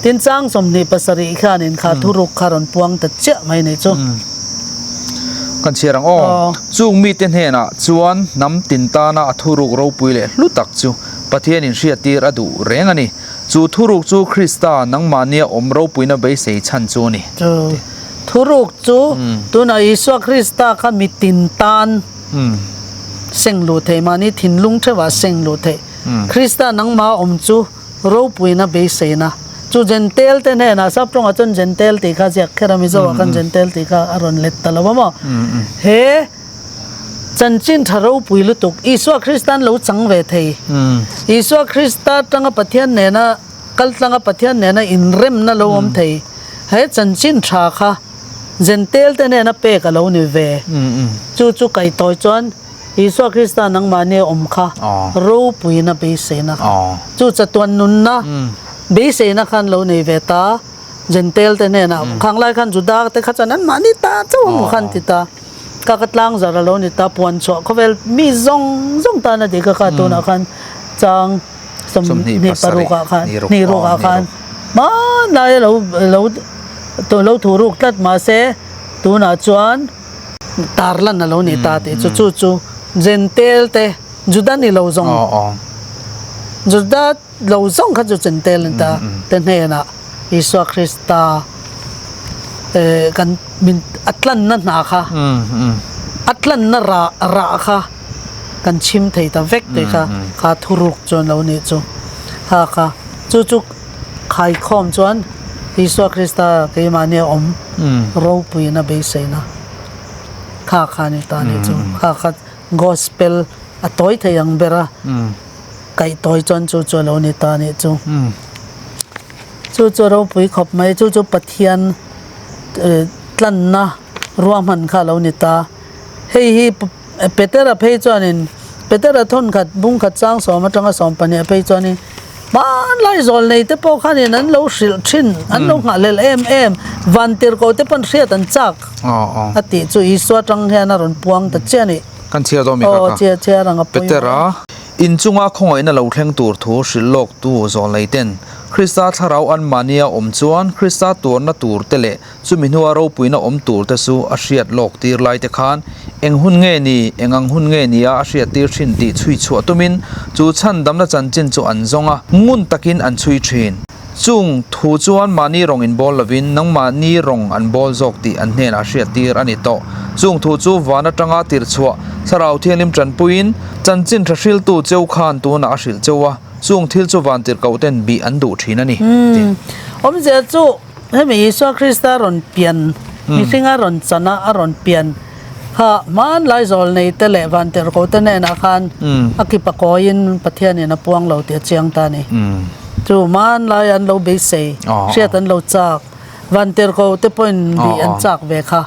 Tin chang 27 khianin kha thuruk kha rawn puang ta chiah mai ni chu. Kan chhiar ang aw. Chung mite hnenah chuan hnam tin tana a thuruk ropui leh hlu tak chu Pathianin hriattir a duh reng a ni. Chu thuruk chu Krista nangmahnia awm ropuina beisei chhan chu a ni. Thuruk chu tunah Isua Krista kha mitin tan seng luh theih, mahni thinlung theuhah seng luh theih. Krista nangmah awm chu ropuina beiseina chu Jentail te hnenah, sap tawngah chuan Jentail tih kha ziak kher a, Mizoah khan Jentail tih kha a rawn let ta lo a maw? He chanchin tha ropui lutuk Isua Krista'n lo chang ve thei, Isua Krista tanga Pathian nena kal tlanga Pathian nena inremna lo awm thei, He chanchin tha kha Jentail te hnena pek a lo ni ve. Chu chu kaihtawi chuan Isua Krista nangmahni a awm kha ropuina beiseina kha chu chatuan nunna beiseina khan lo nei ve ta Jentail te hnenah khang lai khan Juda te kha chuan anmahni ta chauh a maw khan ti ta. Ka ka tlang zar a lo ni ta puan chhuah khawvel mi zawng zawng tana dik a kha tunah khan chang 26 ah khan hnih ruk ah khan hmanlai a lo lo lo thu ruk tlat mahse tunah chuan tarlan a lo ni ta tih chu chu chu Jentail te Juda ni lo zawng Juda lo zawng kha chu Jentail an ta te hnenah Isua Krista kan min a tlanna hna kha a tlanna rah rah kha kan chhim thei ta vek tih kha kha thuruk chuan lo nih chu ha kha chu chu khaikhawm chuan Isua Krista keimahni a awm ropuiin a beiseina kha kha a ni ta nih chu kha kha gospel a tawi thei ang ber a kaihtawi chuan chu chu a lo ni ta nih chu. Chu chu ropui khawp mai, chu chu Pathian tlanna ruahman kha a lo ni ta. Hei hi Petera phei chuanin, Petera thawnkhat bungkhat chang sawm atanga 12 phei chuanin hmanlai zawl nei te pawh khanin an lo hrilh thin, an lo nghahhlelh em em, van tirhkoh te pawn hriat an chak a tih chu Isua atang hian a rawn puang ta chiah a ni. Kan chhiar dawn mi kha kha. Petera. In chunga khawngaihna lo thleng tur thu hrilh lawktu zawlneiten Krista thlarau anmahnia awm chuan Krista tuarna tur te leh chumi hnua ropuina awm tur te chu a hriat lawk tir lai te khan eng hun nge ni, eng ang hun nge nia a hriat tir thin tih chhui chhuah tumin chu chhandamna chanchin chu an zawng a, ngun takin an chhui thin. Chung thu chuan mahni rawng inbawl lovin nangmahni rawng an bawl zawk tih an hnenah hriattir a ni tawh. Chung thu chu van atanga tirchhuah Thlarau Thianghlim tanpuiin chanchin tha hriltu cheu khan tunah a hrilh cheu a, chung thil chu van tirhkoh ten bih an duh thin a ni, ti. Awmzia chu hemi Isua Krista rawn pian, mihringa rawn chana a rawn pian kha hmanlai zawlnei te leh van tirhkoh te hnenah khan a kipa kawiin Pathianin a puang lo tih a chiang ta a ni. Chu hmanlai an lo beisei, hriat an lo chak, vantirhkoh te pawhin bih an chak ve kha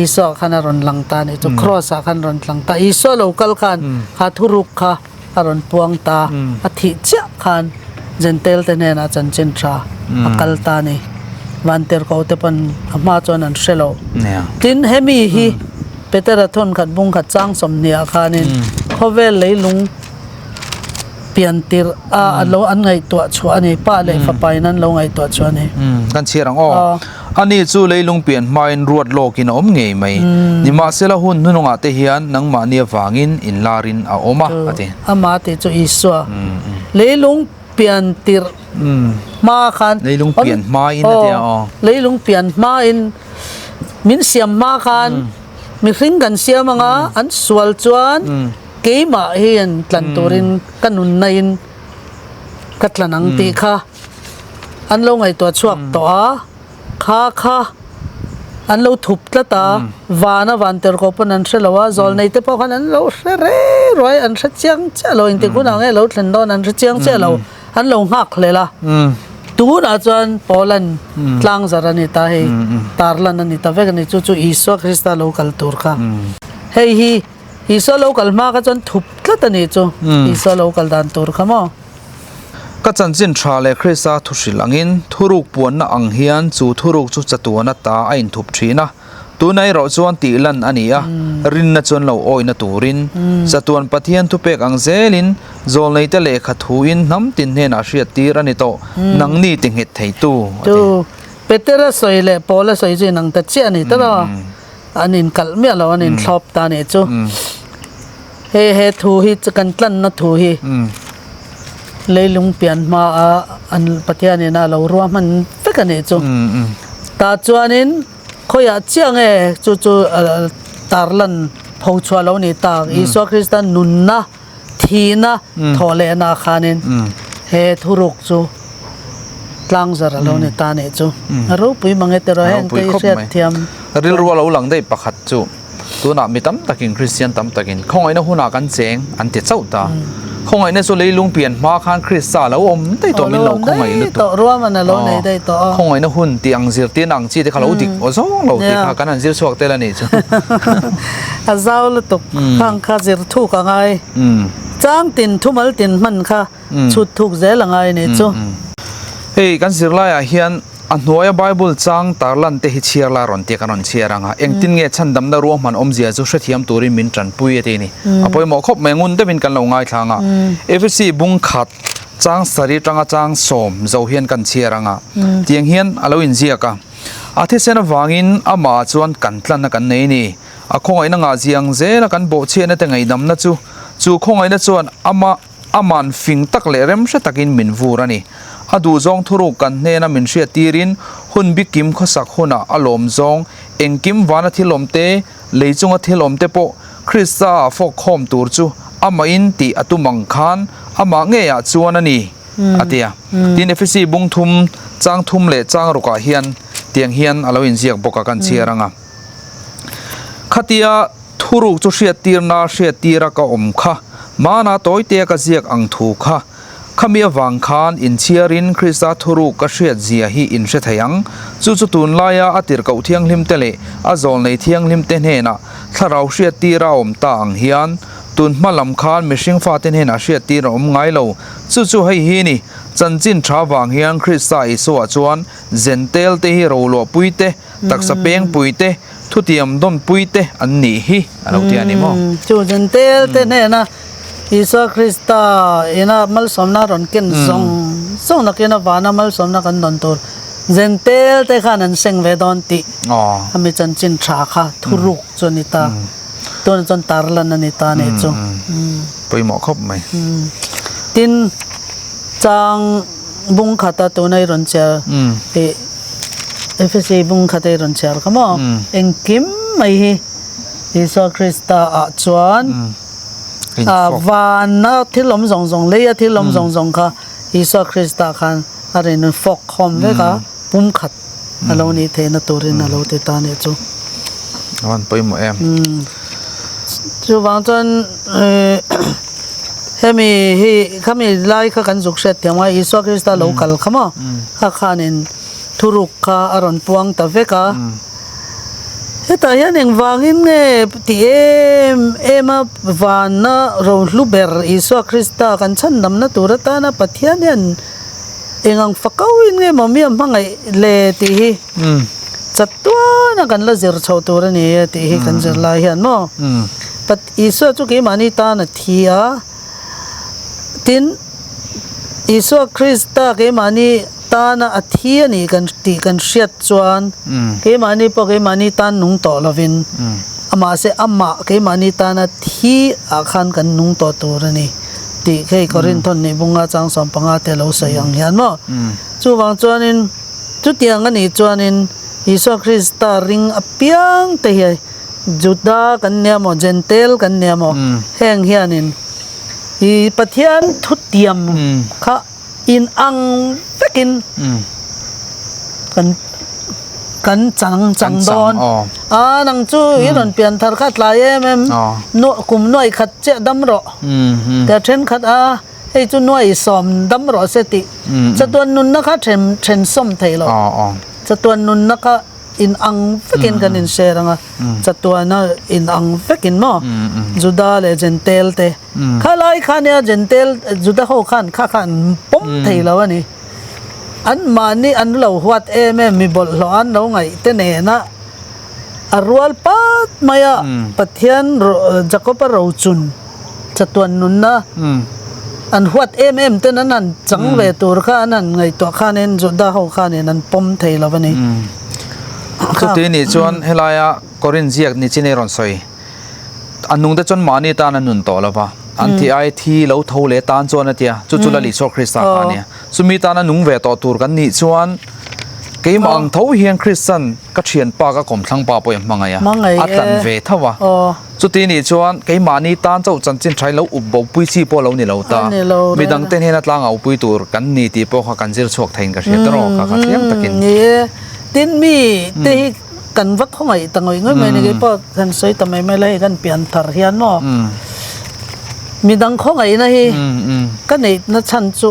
Isua khan a rawn lang ta a ni. Chu Kraws ah khan a rawn lang ta. Isua lo kal khan kha thuruk kha a rawn puang ta. A thih chiah khan Jentail te hnenah chanchin tha a kal ta a ni. Vantirhkoh te pawn a hma chuan an hre lo. Tin, hemi hi Petera thawnkhat bungkhat chang 20 ah khanin khawvel leilung pian tirh a a lo an ngaihtuah chhuah a ni, pa leh fapa in an lo ngaihtuah chhuah a ni. Kan chhiar ang aw. Ani chu leilung pian hmain ruat lawkin a awm ngei mai. Nimahsela hun hnunungah te hian nangmahni avangin inlarin a awm a, a ti. Amah tih chu Isua. Leilung pian tirh hma khan. Leilung pian hmain a ti a aw. Leilung pian hmain min siam hma khan mihring kan siam anga an sual chuan Keimah hian tlan turin ka nunna in ka tlan ang tih kha an lo ngaihtuah chhuak tawh a, kha kha an lo thup tlat a, vana van ter ko pawn an hre lo a, zawlnei te pawh khan an lo hre re ruai, an hre chiang chiah lo, engtik hunah nge lo thlen dawn an hre chiang chiah lo, an lo nghak hlel a, tunah chuan Poland tlangzar a ni ta hei, tarlan a ni ta vek a ni, chu chu Isua Krista lo kal tur kha hei hi. Isua lo kal hma kha chuan thup tlat a nih chu, Isua lo kal dan tur kha maw? Ka chanchin tha leh Krista thuhrilh angin thuruk puanna ang hian chu thuruk chu chatuan ata a inthup thin a, tuna erawh chuan tih lan a ni a, rinna chuan lo awihna turin chatuan Pathian thupek ang zelin zawlneite lehkha thuin hnam tin hnenah hriattir a ni tawh, nangni ti nghet theitu a ti. Chu Petera sawi leh Paula sawi chu inang ta chiah a ni tawh a. An inkalh miah lo, an inthlawp ta nih chu. Hei he thu hi kan tlanna thu hi leilung pian hma a an Pathianin a lo ruahman vek a nih chu. Tah chuanin khawiah chiah nge chu chu tarlan pho chhuah lo nih tak Isua Krista nunna thihna thawh lehna khanin he thuruk chu tlangzar a lo ni ta nih chu. A ropui mang e tiraw heng te i hriat thiam. Rilru a lo lang daih pakhat chu tunah mi tam takin Kristian tam takin khawngaihna hunah kan cheng an ti chauh ta. Khawngaihna chu leilung pian hma khan Krista a lo awm daih tawh min lo khawngaih lutuk. Khawngaihna hun tih ang zirtirna ang chi te kha lo dik aw zawng lo tih kha kan han zir chhuak tel a nih chu. A zau lutuk khang kha zir thuk a ngai. Chang tin thumal tin hman kha chhut thuk zel a ngai nih chu. Hei kan zirlaiah hian. A hnuaia Bible chang tarlan te hi chhiar la rawn tia kan rawn chhiar ang a, engtin nge chhandamna ruahman awmzia chu hrethiam turin min tanpui a ti a ni. A pawimawh khawp mai, ngun deuhin kan lo ngaithla ang a. Efesi bung khat chang sarih atanga chang sawm zo hian kan chhiar ang a, tiang hian a lo inziak a, A thisen avangin amah chuan kan tlanna kan nei a ni. A khawngaihna ngah ziang zela kan bawhchhiatna te ngaihdamna chu, chu khawngaihna chuan amah, Aman fing tak leh remhre takin min vur a ni. A duhzawng thuruk kan hnena min hriat tirin hun bikim khawsak hunah a lawm zawng engkim vana thil awm te, lei chunga thil awm te pawh Krista ah fawk khawm tur chu amahin tih a tum ang khan amah ngeiah chuan a ni, a ti a. Tin, Efesi bung thum, chang thum leh chang rukah hian tiang hian a lo inziak bawk a, kan chhiar ang a. Khatia. Thuruk chu hriattirna hriattira ka awm kha, hmana tawitea ka ziak ang thu kha. Khami avang khan inchhiarin Krista thuruk ka hriat zia hi in hre thei ang. Chu chu tunlaia a tirhkoh thianghlimte leh a zawlnei thianghlimte hnenah thlarau hriattira a awm ta ang hian, tun hma lam khan mihring fate hnenah hriattir a awm ngai lo. Chu chu hei hi ni, chanchin tha vang hian Krista Isua chuan Zentel te hi roluahpui te, Taksa pengpui te, thutiam dawnpui te an nih hi a lo ti a ni maw? Chu Jentel te hnena Isua Krista ina malsawmna rawn ken zawng zawng nakin a vana malsawmna kan dawn tur Jentel te khan an seng ve dawn tih a mi chanchin tha kha thuruk chu a ni ta. Tunah chuan tarlan a ni ta a nih chu. Pawimawh khawp mai. Tin, chang bung khata tuna i rawn chhiar tih Efesi bung khat ei rawn chhiar kha maw? Engkim mai hi Isua Krista ah chuan vana thil awm zawng zawng, leia thil awm zawng zawng kha Isua Krista khan a rawn fawk khawm vek a, pum khat a lo nih theihna turin a lo ti ta a nih chu. A van pawimawh em? Chuvang chuan hemi hi khami lai kha kan zuk hriat thiam a, Isua Krista lo kal kha maw? Kha khanin thuruk kha a rawn puang ta vek a. Hetah hian engvangin nge ti em em a vanna rohlu ber Isua Krista kan chhandamna tur atana Pathian hian eng ang fakauin nge maw mi a hmangaih le tih hi chatuana kan la zir chho tur a ni e tih hi kan zir lai hian maw Isua chu keimahni tan a thi a tin Isua Krista keimahni Tana a thi a nih kan tih kan hriat chuan keimahni pawh keimahni tan nung tawh lovin mahse amah keimahni tana thi ah khan kan nung tawh tur a ni tih hei Korinthon nih bunga chang 15 te lo sawi ang hian maw. Chuvang chuanin chutiang a nih chuanin Isua Krista ring apiang te hi Juda kan nia maw Jentail kan nia maw heng hianin i Pathian thutiam kha In ang vekin kan kan chang chang dawn a nang chu i rawn pian thar kha tlai em em kum nuai khat chiah dam rawh tia thenkhat a hei chu nuai sawm dam rawh se tih chatuan nunna kha then then sawm thei lo chatuan nunna kha in ang vekin kan in share anga chatuana in ang vekin maw Juda leh Jentail te. Kha lai kha nia Jentail Juda ho khan kha kha an pawm thei lo a ni. An mahni an lo huat em em mi bawlhhlawh an lo ngaih te nena a rual pat mai a Pathian Jakob-a rochun chatuan nunna an huat em em ten an han chang ve tur kha an han ngaihtuah khanin Juda ho khanin an pawm thei lo a ni. Chuti nih chuan helaia Korin ziak ni chin ei rawn sawi. A nung te chuan mahni tan an nun tawh lo va, an thi ai thi lo tho leh tan chuan a tia, chu chu Lal Isua Krista kha a nia. Chumi tana nung ve tawh tur kan nih chuan keimah ang tho hian Kristan ka thianpa ka kawmthlang pa pawh i hmangaih a, a tlan ve tho a. Chuti nih chuan keimahni tan chauh chanchin tha hi lo up bo pui chi pawh lo ni lo ta, midang te hnena tlangau pui tur kan ni tih pawh kha kan zir chhuak theiin ka hria tawh rawh, ka tliang takin. Ni e, tin mi te hi Kan va khawngaih ta ngawih ngawih mai a ni kei pawh kan sawi ta mai mai la hei kan pian thar hian maw midang khawngaihna hi ka neihna chhan chu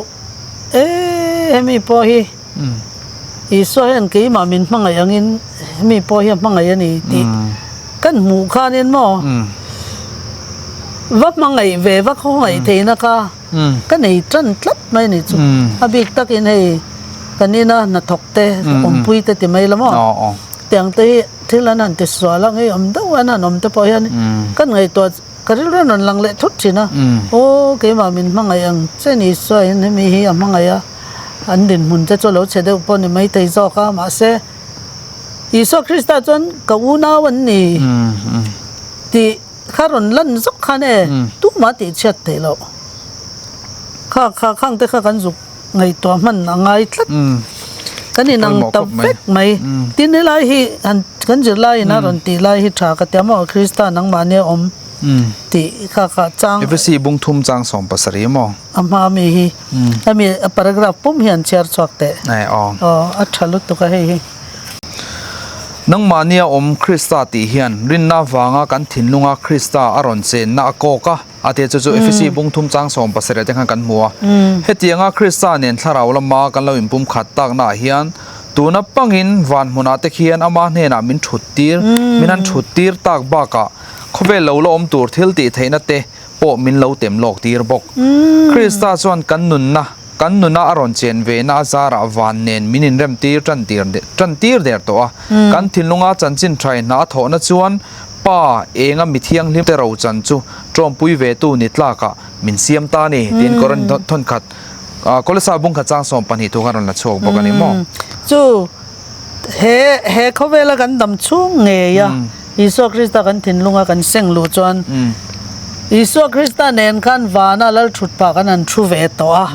e hemi pawh hi Isua hian keimah min hmangaih angin hemi pawh hi a hmangaih a ni tih kan hmuh khanin maw va hmangaih ve va khawngaih theihna kha ka nei tan tlat mai a ni chu a bik takin hei. Kan ina hnathawk te awmpui te ti mai la maw? Tiang te hi thil an han ti sual a, ngeiawm deuh an han awm te pawh hian kan ngaihtuah ka rilru an rawn lang leh thut thin a, aw keimah min hmangaih ang che ni Isuain hemi hi a hmangaih a, an dinhmun te chu a lo chhe deuh pawh ni maithei zawk a, mahse Isua Krista chuan ka unau an ni tih kha rawn lan zawk khan e tumah tihchhiat theih loh kha kha khang te kha kan zuk. Ngaihtuah hman a ngai tlat. Kan inang ta vek mai. Tin helai hi han kan zirlaiin a rawn tih lai hi tha ka ti a maw Krista nangmahni a awm tih kha kha chang. Efesi bung thum chang 70 maw? A hma mi hi hemi a paragraph pum hi an chhiar chhuak teh. Aw. Aw a tha lutuk a hei hi. Nangmahni a awm Krista tih hian rinna vanga kan thinlunga Krista a rawn chenna a kawk a. A tia chu chu Efesi bung thum chang 70 te khan kan hmu a. Hetianga Krista nen thlarau lama kan lo inpum khat taknaah hian tuna pangin van hmunah te khian ama hnenah min thut tir, min han thut tir tak bakah khawvel lo la awm tur thil tih theihna te pawh min lo tem lawk tir bawk. Krista chuan kan nunna, kan nuna a rawn chen vena a zarah van nen min inrem tir tan tir tan tir der tawh a. Kan thinlunga chanchin tha hna a thawhna chuan Pa enga mi thianghlim te ro chan chu tawmpui ve tu ni tlakah min siam ta a ni tiin Korin thawnkhat Kolosai bungkhat chang 12 thu kha rawn la chhuak bawk a ni maw? Chu he he khawvela kan dam chhung ngei a Isua Krista kan thinlunga kan seng luh chuan Isua Krista nen khan vana lal thut pah kan han thu ve tawh a.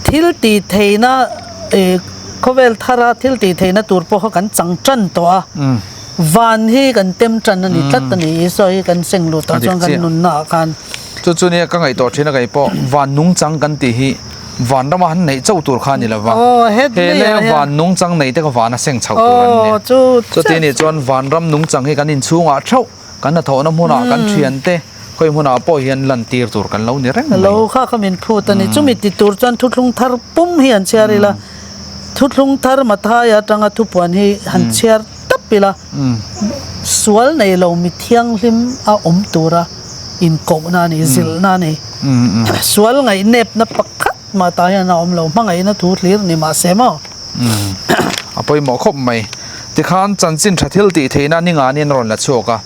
Thil tih theihna khawvel thara thil tih theihna tur pawh kha kan chang tan tawh a. Van hi kan tem tan a ni tlat a ni. Isua hi kan seng lut ah chuan kan nunna ah khan. Chu chu nia ka ngaihtuah thin a kei pawh van nungchang kan tih hi van rama han neih chauh tur kha a ni lo va. He leh van nungchang nei te kha van a seng chhoh tur an ni. Chuti nih chuan van ram nungchang hi kan inchhungah theuh kan hnathawhna hmunah kan thiante khawi hmunah pawh hian lan tir tur kan lo ni reng mai. Lo kha kha min phut a ni. Chumi ti tur chuan thuthlung thar pum hi han chhiar ila. Thuthlung thar Mathaia atanga thupuan hi han chhiar tap ila, sual nei lo mi thianghlim a awm tura inkohna a ni, zilhna a ni. Sual ngaihnepna pakhat mah tah hian a awm lo, hmangaihna thu hlir ni mah se maw? A pawimawh khawp mai. Tikhan chanchin tha thil tih theihna ni nganin a rawn la chhuak a.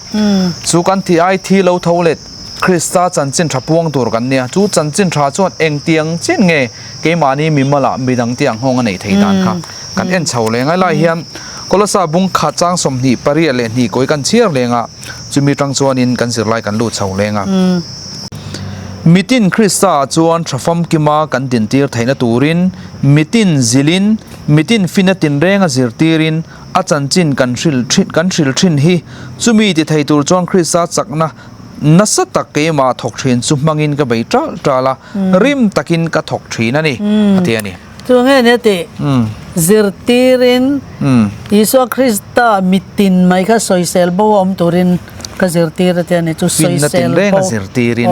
Chu kan tih ai thi lo tho let Krista chanchin tha puang tur kan nia. Chu chanchin tha chuan engtiang chin nge keimahni mimalah midang te ang nghawng a neih theih dan kha kan en chho leng a. Helai hian Kolosa bung khat chang 22 kawi kan chhiar leng a, chumi tang chuanin kan zirlai kan lut chho leng a. Mitin Krista ah chuan tha famkima kan dintir theihna turin mitin zilin, mitin fina tinrenga zirtirin a chanchin kan hril thin kan hril thin hi. Chumi ti thei tur chuan Krista chakna nasa tak keimah thawk thin chu hmangin ka bei tal tal a, rim takin ka thawk thin a ni, a ti a ni. Chu nge nia tih zirtirin Isua Krista mitin mai kha sawisel bo a awm turin ka zirtir a ti a ni. Chu sawisel bo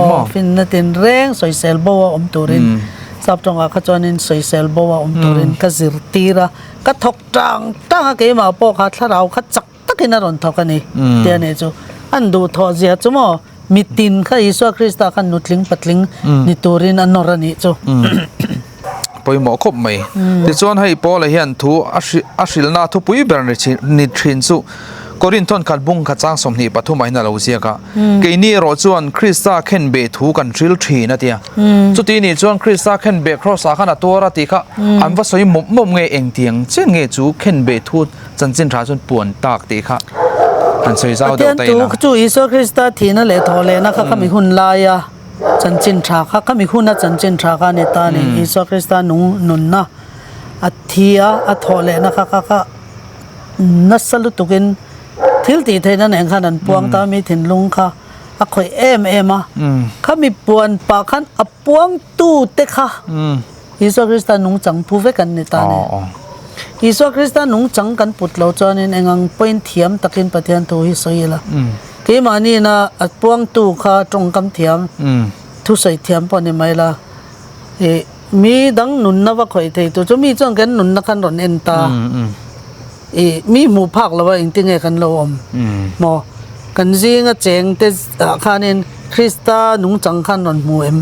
aw finna tinreng sawisel bo a awm turin sap tawngah kha chuanin sawisel bo a awm turin ka zirtir a, ka thawk tang tang a keimah pawh kha thlarau kha chak takin a rawn thawk a ni tih a nih chu. An duhthawh zia chu maw mitin kha Isua Krista khan nutling patling ni turin a nawr a nih chu. Pawimawh khawp mai. Tichuan hei Paula hian thu a hrilhna thupui ber ni thin chu Korinth thawnkhat bung khat chang 23 ah hian a lo ziak a. Keini erawh chuan Krista khenbeh thu kan hril thin a tia. Chuti nih chuan Krista khenbeh Kraws ah khan a tuar a tih kha an va sawi mawp mawp nge engtiang chen nge chu khenbeh thu Chanchin tha chuan puan tak tih kha han sawi zau deuh ta ila. Pathian tu chu Isua Krista thihna leh thawh lehna kha khami hun laia chanchin tha kha khami huna chanchin tha kha a ni ta a ni. Isua Krista nung nunna a thi a, a thawh lehna kha kha kha nasa lutukin thil tih theihna nen khan an puang ta a, mi thinlung kha a khawih em em a. Khami puan pah khan a puangtute kha Isua Krista nungchang pu vek an ni ta a ni. Isua Krista nungchang kan put lo chuanin eng ang pawhin thiam takin Pathian thu hi sawi ila. Keimahniina a puangtu kha tawngkam thiam, thusawi thiam pawh ni mai la, ih mi dang nunna va khawih thei tur chu mi chuan kan nunna khan rawn en ta. Ih mi hmuh phak lova engtinge kan lo awm maw? Kan zinga cheng te ah khanin Krista nungchang khan rawn hmu em?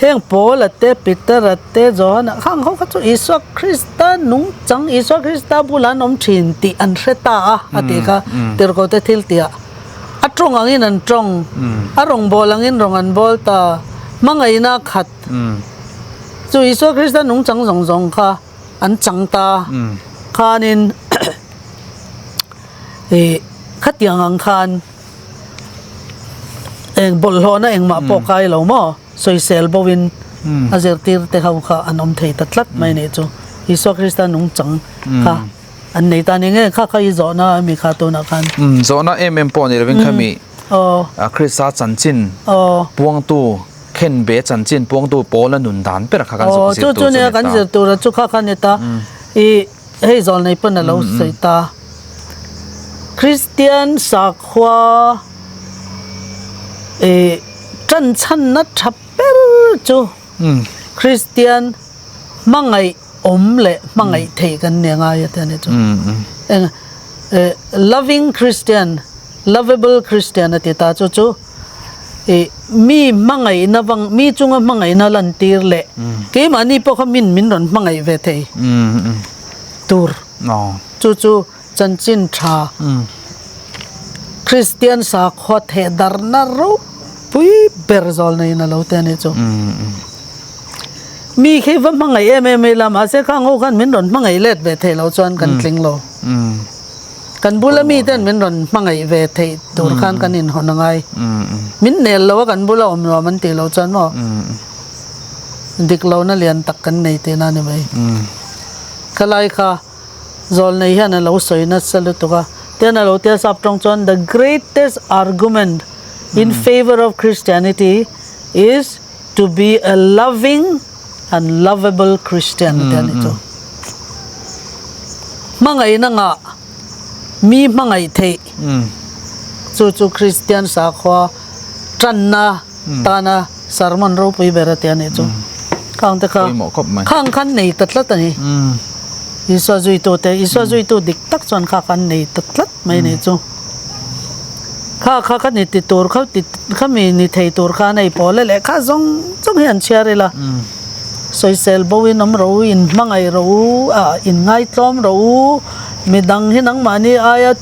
Heng Paula te, Petera te, Johana khang ho kha chu Isua Krista nungchang, Isua Krista bulah an awm thin tih an hre ta a, a tih kha tirhkohte thil tihah a tawng angin an tawng, a rawngbâwl angin rawng an bâwl ta, hmangaihna a khat. Chu Isua Krista nungchang zawng zawng kha an chang ta khanin ih khatiang ang khan eng bawlhhlawhna engmah pawh kai lo maw sawisel bo in a zirtir te ho kha an awm thei ta tlat mai nih chu Isua Krista nungchang kha an nei ta ni nge kha kha i zawhna ami kha tunah khan. Zawhna em em pawh ni lovin khami Krista chanchin puangtu khenbe chanchin puangtu pawla nun dan ber kha kan zuk zir tur chu ni ta. Kan zir tur chu kha kha ni ta i hei zawl nei pawn a lo sawi ta Kristian sakhua i tanchhanna tha ber chu Kristian hmangaih awm leh hmangaih theih kan ni angai a ti a ni chu eng loving Christian lovable Christian a ti ta chu chu. Ih mi hmangaihna vang mi chunga hmangaihna lantir leh keimahni pawh kha min min rawn hmangaih ve thei tur chu chu chanchin tha Kristian sakhua theh darhna ropui ber zawl neiin a lo ti a nih chu. Mi khi va hmangaih em em ila mahse khang ho khan min rawn hmangaih let ve thei lo chuan kan tling lo. Kan bula miten min rawn hmangaih ve theih tur khan kan inhawn a ngai. Min nel lo a kan bula awm nuam an tih loh chuan maw dik lohna lian tak kan nei tihna a ni mai. Khalai kha Zawlnei hian a lo sawi nasa lutuk a, tian a lo tia sap tawng chuan the greatest argument in favour of Christianity is to be a loving and lovable Christian a ti a ni chu. Hmangaihna ngah mi hmangaih theih chu chu Kristian sakhua tanna tana sermon ropui ber a ti a nih chu. Khang te kha khang khan nei ta tlat a ni. Isua zuitu te Isua zuitu dik tak chuan kha khan nei ta tlat mai a nih chu. Kha kha kha ni ti tur kha ti kha mi ni thei tur khan hei pawl a leh kha zawng zawng hi an chhiar ila. Sawisel bo in awm ro u, in hmangaih ro u, ah in ngaitlawm ro u, midang hi nangmahni aia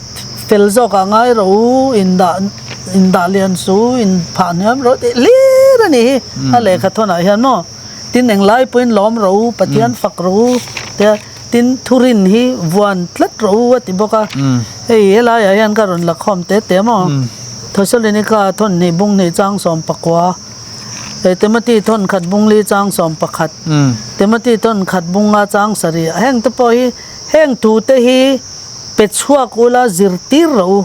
fel zawkah ngai ro u, in dah in dah lian su u, in phah hniam ro tih hlir a ni hi a lehkha thawnah hian maw. Tin englai pawhin lawm ro u, Pathian fak ro u tia tin thurin hi vuan tlat ro u a ti bawk a. Hei helaiah hian ka rawn la khawm te te maw. Thesalonika thawnhnih bunghnih chang 19. Timothy thawn khat bung li chang 11, Timothy thawn khat bung nga chang sarih, heng te pawh hi heng thu te hi pe chhuak ula zirtir rawh u,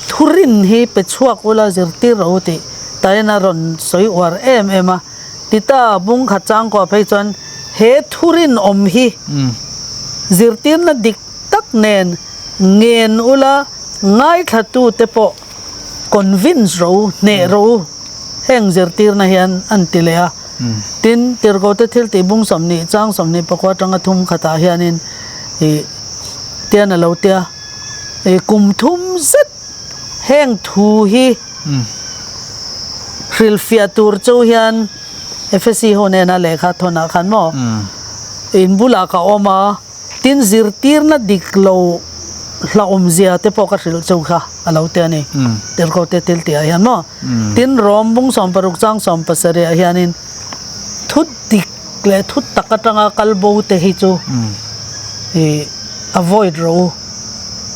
thurin hi pe chhuak ula zirtir rawh u tih tain a rawn sawi uar em em a. Tita bung khat chang kuah phei chuan he thurin awm hi zirtirna dik tak nen ngen ula ngaithlatu te pawh convince rawh u, hneh rawh u. Heng zirtirna hian an ti leh a. Tin, Tirhkohte thil tih bung 20 chang 24 atanga thum khatah hianin ih tian a lo tia, ih kum thum zet heng thu hi hrilhfiah tur chu hian Efesi ho nena lehkha thawnah khan maw in bulah ka awm a. Tin, zirtirna dik lo hlauhawmzia te pawh ka hrilh chu kha a lo ti a ni. Tirhkohte thil tihah hian maw? Tin, Rom bung 60 chang 17 ah hianin thu dik leh thu tak atanga kal bo te hi chu ih avoid rawh u.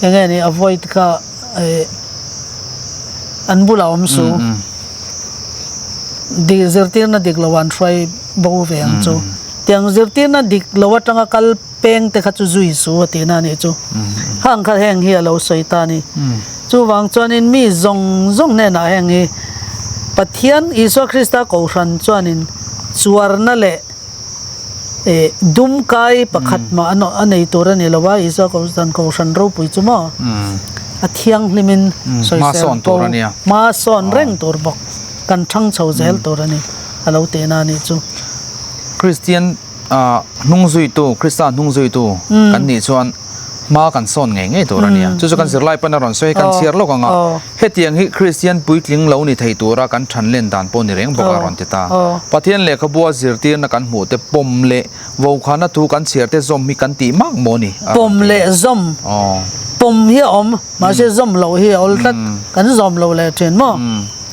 Eng nge ni avoid kha ih an bulah awm su. Dik zirtirna dik lo an hruai bo ve ang chu. Tiang zirtirna dik lo atanga kal peng te kha chu zui su a tihna a nih chu. Khang kha heng hi a lo sawi ta a ni. Chuvang chuanin mi zawng zawng hnenah heng hi Pathian Isua Krista Kohhran chuanin chuarna leh eh dum kai pakhat mah a nei tur a ni lo a, Isua Kohhran Kohhran ropui chu maw a thianghlimin sawisel bo hma sawn reng tur bawk kan thang chho zel tur a ni a lo tihna a nih chu. Kristian hnung zuitu, Krista hnung zuitu kan nih chuan Hma kan sawn ngei ngei tur a nia. Chu chu kan zirlai pawn a rawn sawi kan chhiar lawk ang a. Hetiang hi Kristian puitling lo ni thei tura kan than len dan pawh ni reng bawk a rawn ti ta. Pathian lehkhabua zirtirna kan hmuh te pawm leh vokhana thu kan chhiar te zawm hi kan tih mak maw ni a rawn ti. Pawm leh zawm. Pawm hi a awm, mahse zawm loh hi a awl tlat. Kan zawm lo leh thin maw?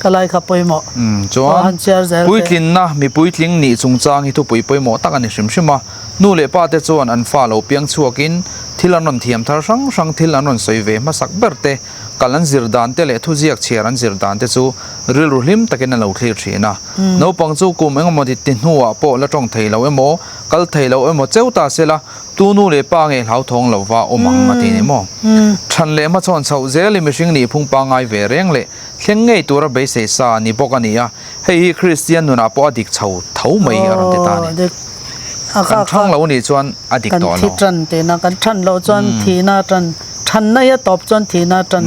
Ka lai kha pawimawh. Chuan puitlinna mi puitling nih chungchang hi thupui pawimawh tak a ni hrim hrim a. Nu leh pa te chuan an fa lo piang chhuakin thil an rawn thiam thar hrang hrang thil an rawn sawi ve hmasak ber te, kal an zir dan te leh thuziak chhiar an zir dan te chu rilru hlim takin an lo thlir thin a. Naupang chu kum engemaw ti hnuah pawh la tawng thei lo emaw, kal thei lo emaw cheu ta se la, tu nu leh pa nge hlauthawng lo va awm ang a ti ni maw? Than leh hmachhawn chhoh zelin mihring nih phung pangngai ve reng leh thleng ngei tura beisei sa ni bawk a ni a. Hei hi Kristian nunah pawh a dik chho tho mai a rawn ti ta a ni. Kan thang lo nih chuan a dik tawh lo. Kan thi tan tihna, kan than loh chuan thihna tan, thanna hi a tawp chuan thihna tan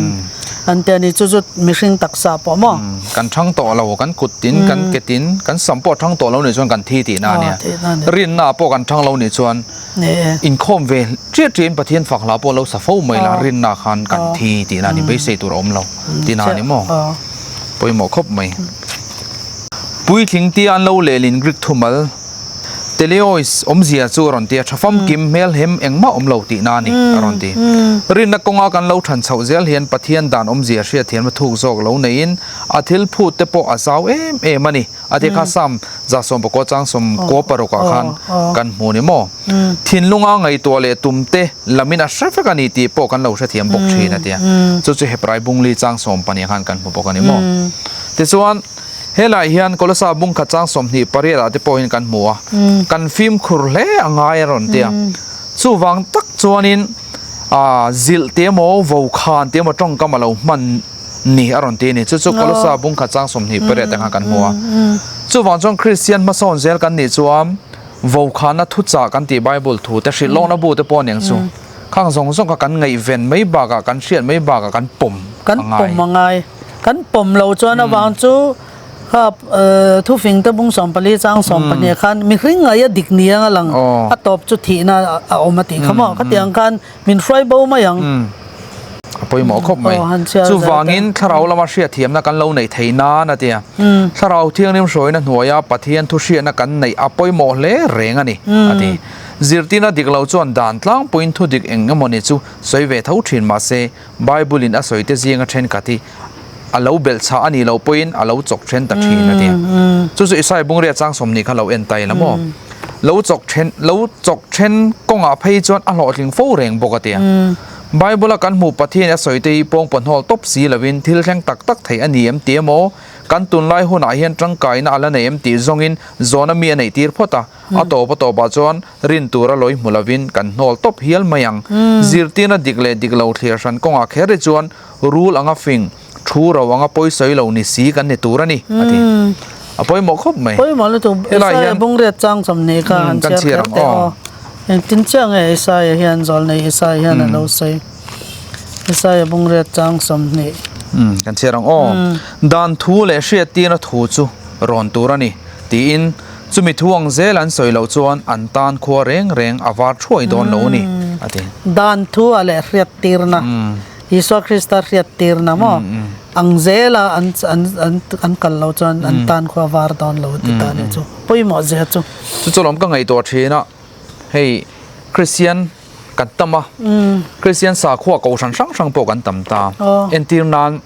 an ti a ni. Chu chu mihring taksa pawh maw? Kan thang tawh lo, kan kut tin, kan ke tin, kan sam pawh a thang tawh lo nih chuan kan thi tihna a nia. Rinna pawh kan thang lo nih chuan inkhawm ve chiah chiahin Pathian fak hla pawh lo sa fo mai la, rinna khan kan thi tihna a ni, beisei tur a awm lo tihna a ni maw? Pawimawh khawp mai. Puitling tia an lo lehlin Greek thumal teleois awmzia chu a rawn ti a, tha famkim hmel hem engmah awm lo tihna a ni a rawn ti. Rinna kawnga kan lo than chhoh zel hian Pathian dan awmzia hriatthiamna thuk zawk lo neiin a thil phut te pawh a zau em em a ni. A ti kha Psalm 119 chang 16 ah khan kan hmu ni maw? Thinlunga ngaihtuah leh tum te lamin a hre vek a ni tih pawh kan lo hrethiam bawk thin a tia. Chu chu Hebrai bungli chang 12 khan kan hmu bawk a ni maw? Tichuan, helai hian Kolosa bungkhat chang 28 ah te pawhin kan hmu a, kan fimkhur hle a ngai a rawn tia. Chuvang tak chuanin zilh te emaw, vokhan te emaw tawngkam a lo hman ni a rawn ti a ni. Chu chu Kolosa bungkhat chang 28 te khan kan hmu a. Chuvang chuan Kristian hmasawn zel kan nih chuan Vokhana thuchah kan tih Bible thu te hrilh lawkna bu te pawh aniang chu. Khang zawng zawng kha kan ngaihven mai bakah kan hriat mai bakah kan pawm a ngai. Kan pawm a ngai. Kan pawm lo chuan avang chu kha thufing te bung 14 chang 12 khan mihring ngaih a dik ni ang a lang a tawp chu thihna a awm a tih kha maw. Khatiang khan Min hruai bo mai ang. A pawimawh khawp mai. Chuvangin thlarau lama hriatthiamna kan lo neih thei nan a tia. Thlarau Thianghlim hruaina hnuaia Pathian thu hriatna kan neih a pawimawh hle reng a ni, a ti. Zirtirna dik lo chuan dan tlangpuiin thu dik eng emawni chu sawi ve tho thin mahse Bible-in a sawite zinga thenkhat hi a lo belhchhah a nih loh pawhin a lo chawk then ta thin a ti. Chu chu Isaiah Bungria chang 20 kha lo en ta ila maw? Lo chawk then, lo chawk then kawngah phei chuan a hlawhtling fo reng bawk a ti a. Bible-a kan hmuh Pathian a sawi te hi pawng pawhnawl tawp si lovin thil thleng tak tak thei a ni em ti emaw, kan tunlai hunah hian tangkaina a la nei em tih zawngin zawhna mi a neih tir phawt a. A tawp a tawpah chuan rin tura lawi hmu lovin kan hnawl tawp hial mai ang. Zirtirna dik leh dik lo thliar hran kawngah kher hi chuan rul anga fing, thu ro anga pawi sawi lo ni si kan ni tur a ni, a ti. A pawimawh khawp mai. Pawimawh lutuk. Isaia bungriat chang chawmni kha han chhiar kher teh aw. Engtin chiah nge Isaia hian zawlnei Isaia hian a lo sawi. Isaia bungriat chang 20. Kan chhiar ang aw. Dan thu leh hriattirna thu chu rawn tur a ni, tiin Chumi thu ang zel an sawi loh chuan an tan khua reng reng a var thuai dawn lo a ni, a ti. Dan thu a leh hriattirna, Isua Krista hriattirna maw ang zela an an an an kal loh chuan an tan khua var dawn lo a ti ta a ni chu. Pawimawh zia chu. Chu chu lawm ka ngaihtuah thin a, hei Kristian kan tam a, Kristian sakhua kohhran hrang hrang pawh kan tam ta. Entir nan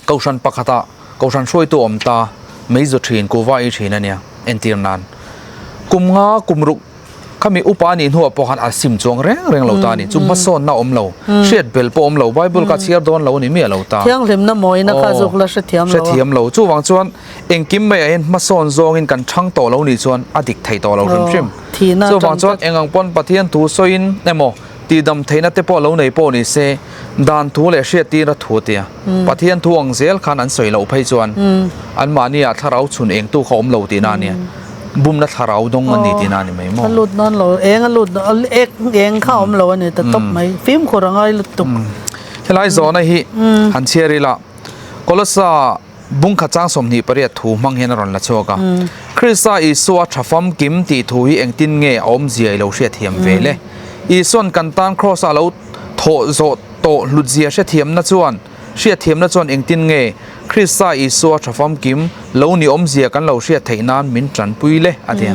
Kohhran pakhatah kohhran hruaitu awm ta mei zu thin, kuva ei thin a nia, entir nan. Kum nga, kum ruk khami upa anih hnuah pawh khan a sim chuang reng reng lo ta a ni. Chu hmasawnna awm lo, hriat bel pawh awm lo, Bible kha chhiar dawn lo a ni miah lo ta. Thianghlimna mawina kha zuk la hrethiam lo a. Hrethiam lo. Chuvang chuan engkim maiah hian hmasawn zawngin kan chhang tawh lo nih chuan a dik thei tawh lo hrim hrim. Chuvang chuan eng ang pawn Pathian thu sawiin emaw, Tihdam theihna te pawh lo nei pawh ni se, dan thu leh hriattirna thu tia Pathian thu ang zel khan an sawi loh phei chuan anmahniah thlarau chhun engtu kha awm lo tihna a nia. Bumna thlarau dawng an ni tihna a ni mai maw? A lut nan lo, eng a lut, ek eng kha awm lo a ni ta tawp mai. Fimkhur a ngai lutuk. Helai zawhna hi han chhiar ila, Kolosa Bungkhat chang 28 thu hmang hian a rawn la chhuak a. Krista Isua tha famkim tih thu hi engtin nge a awmzia i lo hriat thiam ve le? Isua'n kan tan Kraws-a a lo Thawh zawh tawh hlutzia hrethiamna chuan hriatthiamna chuan engtin nge Krista Isua tha famkim lo ni awmzia kan lo hriat theih nan min tanpui le a ti a.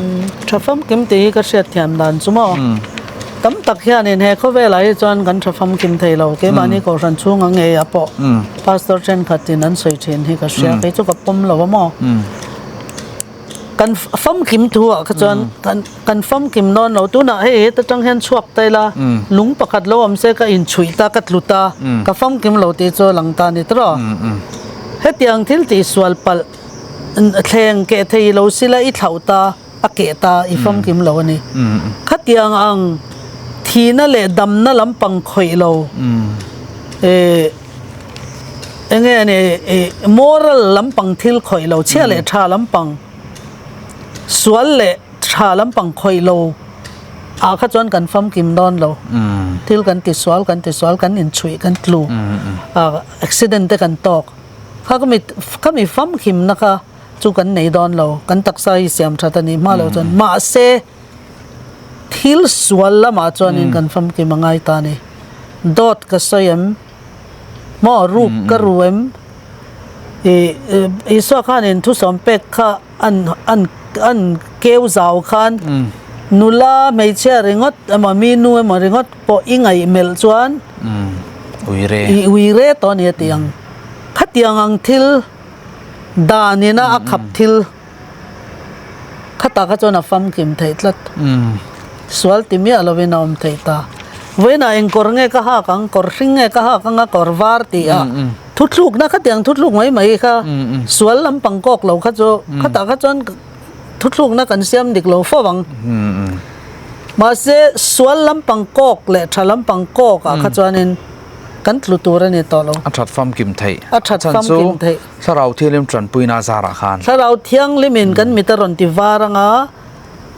Tha famkim tih hi ka hriatthiam dan chu maw? Tam tak hianin he khawvelah hi chuan kan tha famkim thei lo, keimahni kohhran chhunga ngeiah pawh Pastor thenkhatin an sawi thin hi ka hria, kei chu ka pawm lo a maw? Kan famkim thu ah kha chuan kan kan famkim dawn lo tunah hei heta tang hian chhuak ta ila lung pakhat lo awm se ka inchhuih ta ka tlu ta ka famkim lo tih chu a lang ta a ni tawh hetiang thil tih sual palh thleng keh thei lo sila i thlauh ta a keh ta i famkim lo a ni khatiang ang thihna leh damna lampang khawih lo eh Enge a ni ih moral lampang thil khawih lo chhia leh tha lampang sual leh tha lampang khawih lo ah kha chuan kan famkim dawn lo thil kan ti sual kan ti sual kan inchhuih kan tlu ah accident te kan tawk kha ka mi ka mi famkim na kha chu kan nei dawn lo kan taksa hi siam that a nih hma lo chuan mahse thil sual lamah chuanin kan famkim a ngai ta a ni dawt ka sawi em. Maw ruk ka ru em? I Isua khanin thusawm pek kha an an an keu zau khan nula hmeichhia ringawt emaw mi nu emaw ringawt pawh i ngaih melh chuan i ui re tawh a ni a ti ang. Khatiang ang thil danina a khap thil Khatah kha chuan a famkim theih tlat. Sual ti miah lovin a awm theih ta. Vawiinah eng kawr nge ka hak ang, kawr hring nge ka hak ang a kawr var tih a thuthlukna khatiang thuthluk mai mai kha sual lampang kawk lo kha chu khatah kha chuan thuthlukna kan siam dik lo fo ang. Mahse sual lampang kawk leh tha lampang kawk ah kha chuanin kan tlu tur a ni tawh lo. A that famkim theih. A that famkim theih. Thlarau Thianghlim tanpuina zarah khan. Thlarau Thianghlimin kan mit a rawn ti var anga,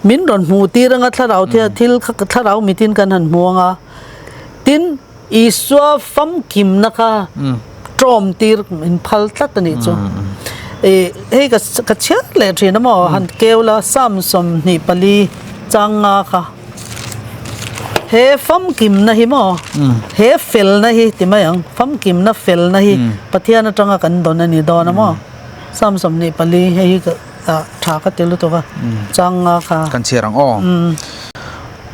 min rawn hmuh tir anga Thlarau thil kha Thlarau mitin kan han hmu anga, tin Isua famkimna kha tawm tir min phal tlat a nih chu. Hei ka ka chhiar leh thin a maw han keu la Psalm 24 chang nga kha. He famkimna hi maw? He felna hi ti mai ang, famkimna felna hi Pathian atanga kan dawn a ni dawn a maw? Psalm 24 hei hi ka tha ka ti lutuk a, chang nga kha. Kan chhiar ang aw.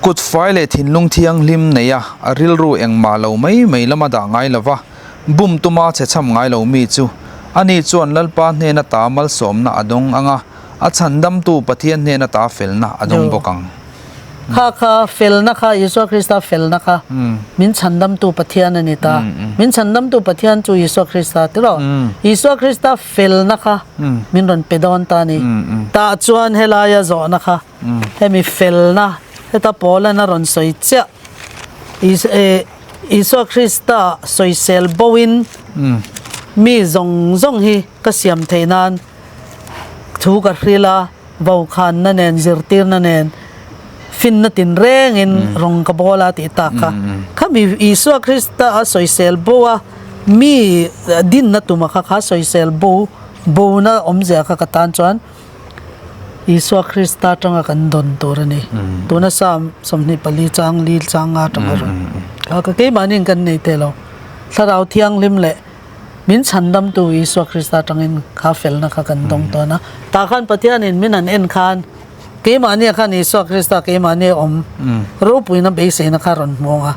Kut fai leh thinlung thianghlim nei a, a rilru engmah lo mai mai lama dah ngai lova, bum tuma chhe chham ngai lo mi chu, ani chuan Lalpa hnena ta malsawmna a dawng ang a, a chhandamtu Pathian hnena ta felna a dawng bawk ang. Kha kha felna kha Isua Krista felna kha min chhandamtu Pathian a ni ta. Min chhandamtu Pathian chu Isua Krista tiraw? Isua Krista felna kha min rawn pe dawn ta a ni. Tah chuan helaia zawhna kha hemi felna heta Paulan a rawn sawi chiah Isua Krista sawisel boin mi zawng zawng hi ka siam theih nan thu ka hril a. Vokhanna nen, zirtirna nen, finna tinrengin rawng ka bawl a tih tak kha. Khami Isua Krista a sawisel bo a, mi dinna tuma kha kha sawisel bo bona awmzia kha ka tan chuan Isua Krista atanga kan dawn tur a ni. Tuna Psalm 24 chang li chang nga atanga rawn kha ka keimahniin kan nei thei lo. Thlarau Thianghlim leh Min chhandamtu Isua Krista atangin kha felna kha kan dawng tawn a. Tah khan Pathianin min han en khan keimahnia khan Isua Krista keimahnia awm ropuina beiseina kha rawn hmu ang a.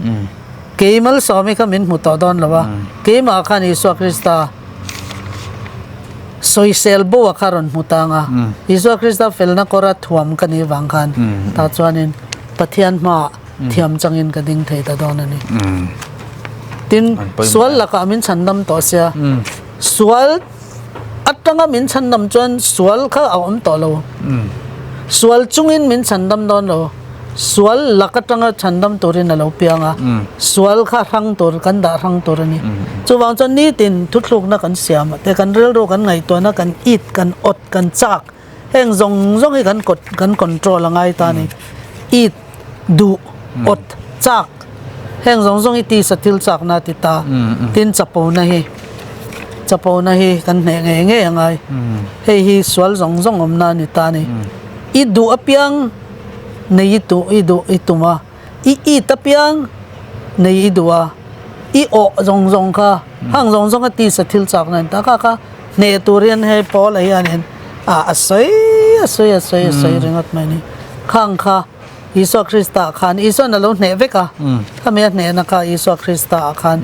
Kei malsawmi kha min hmu tawh dawn lo a, keimah khan Isua Krista sawisel bo a kha rawn hmu ta ang a. Isua Krista felna kawra thuam ka nih vang khan tah chuanin Pathian hmaah thiam changin ka ding thei ta dawn a ni. Tin, sual lakah min chhandam tawh sia, sual atanga min chhandam chuan sual kha a awm tawh lo. Sual chungin min chhandam dawn lo. Sual lak atanga chhandam turin a lo piang a, sual kha hrang tur, kan dah hrang tur a ni. Chuvang chuan nitin thuthlukna kan siam a te, kan rilru kan ngaihtuahna, kan it, kan awt, kan chak, Heng zawng zawng hi kan kan control a ngai ta a ni. It, duh, awt, chak heng zawng zawng hi tisa thil chakna a ti ta. Tin chapona hi chapona hi kan hneh ngei ngei a ngai. Hei hi sual zawng zawng awmna a ni ta a ni. I duh apiang nei i duh i duh i tum a, i it apiang nei i duh a. I awh zawng zawng kha hang zawng zawng a tisa thil chak na ta kha kha hneh tur hian hei Paula hianin a a sawi a sawi a sawi a sawi ringawt mai ni. Khang kha Isua Krista ah khan Isua'n a lo hneh vek a, khami a hnehna kha Isua Krista ah khan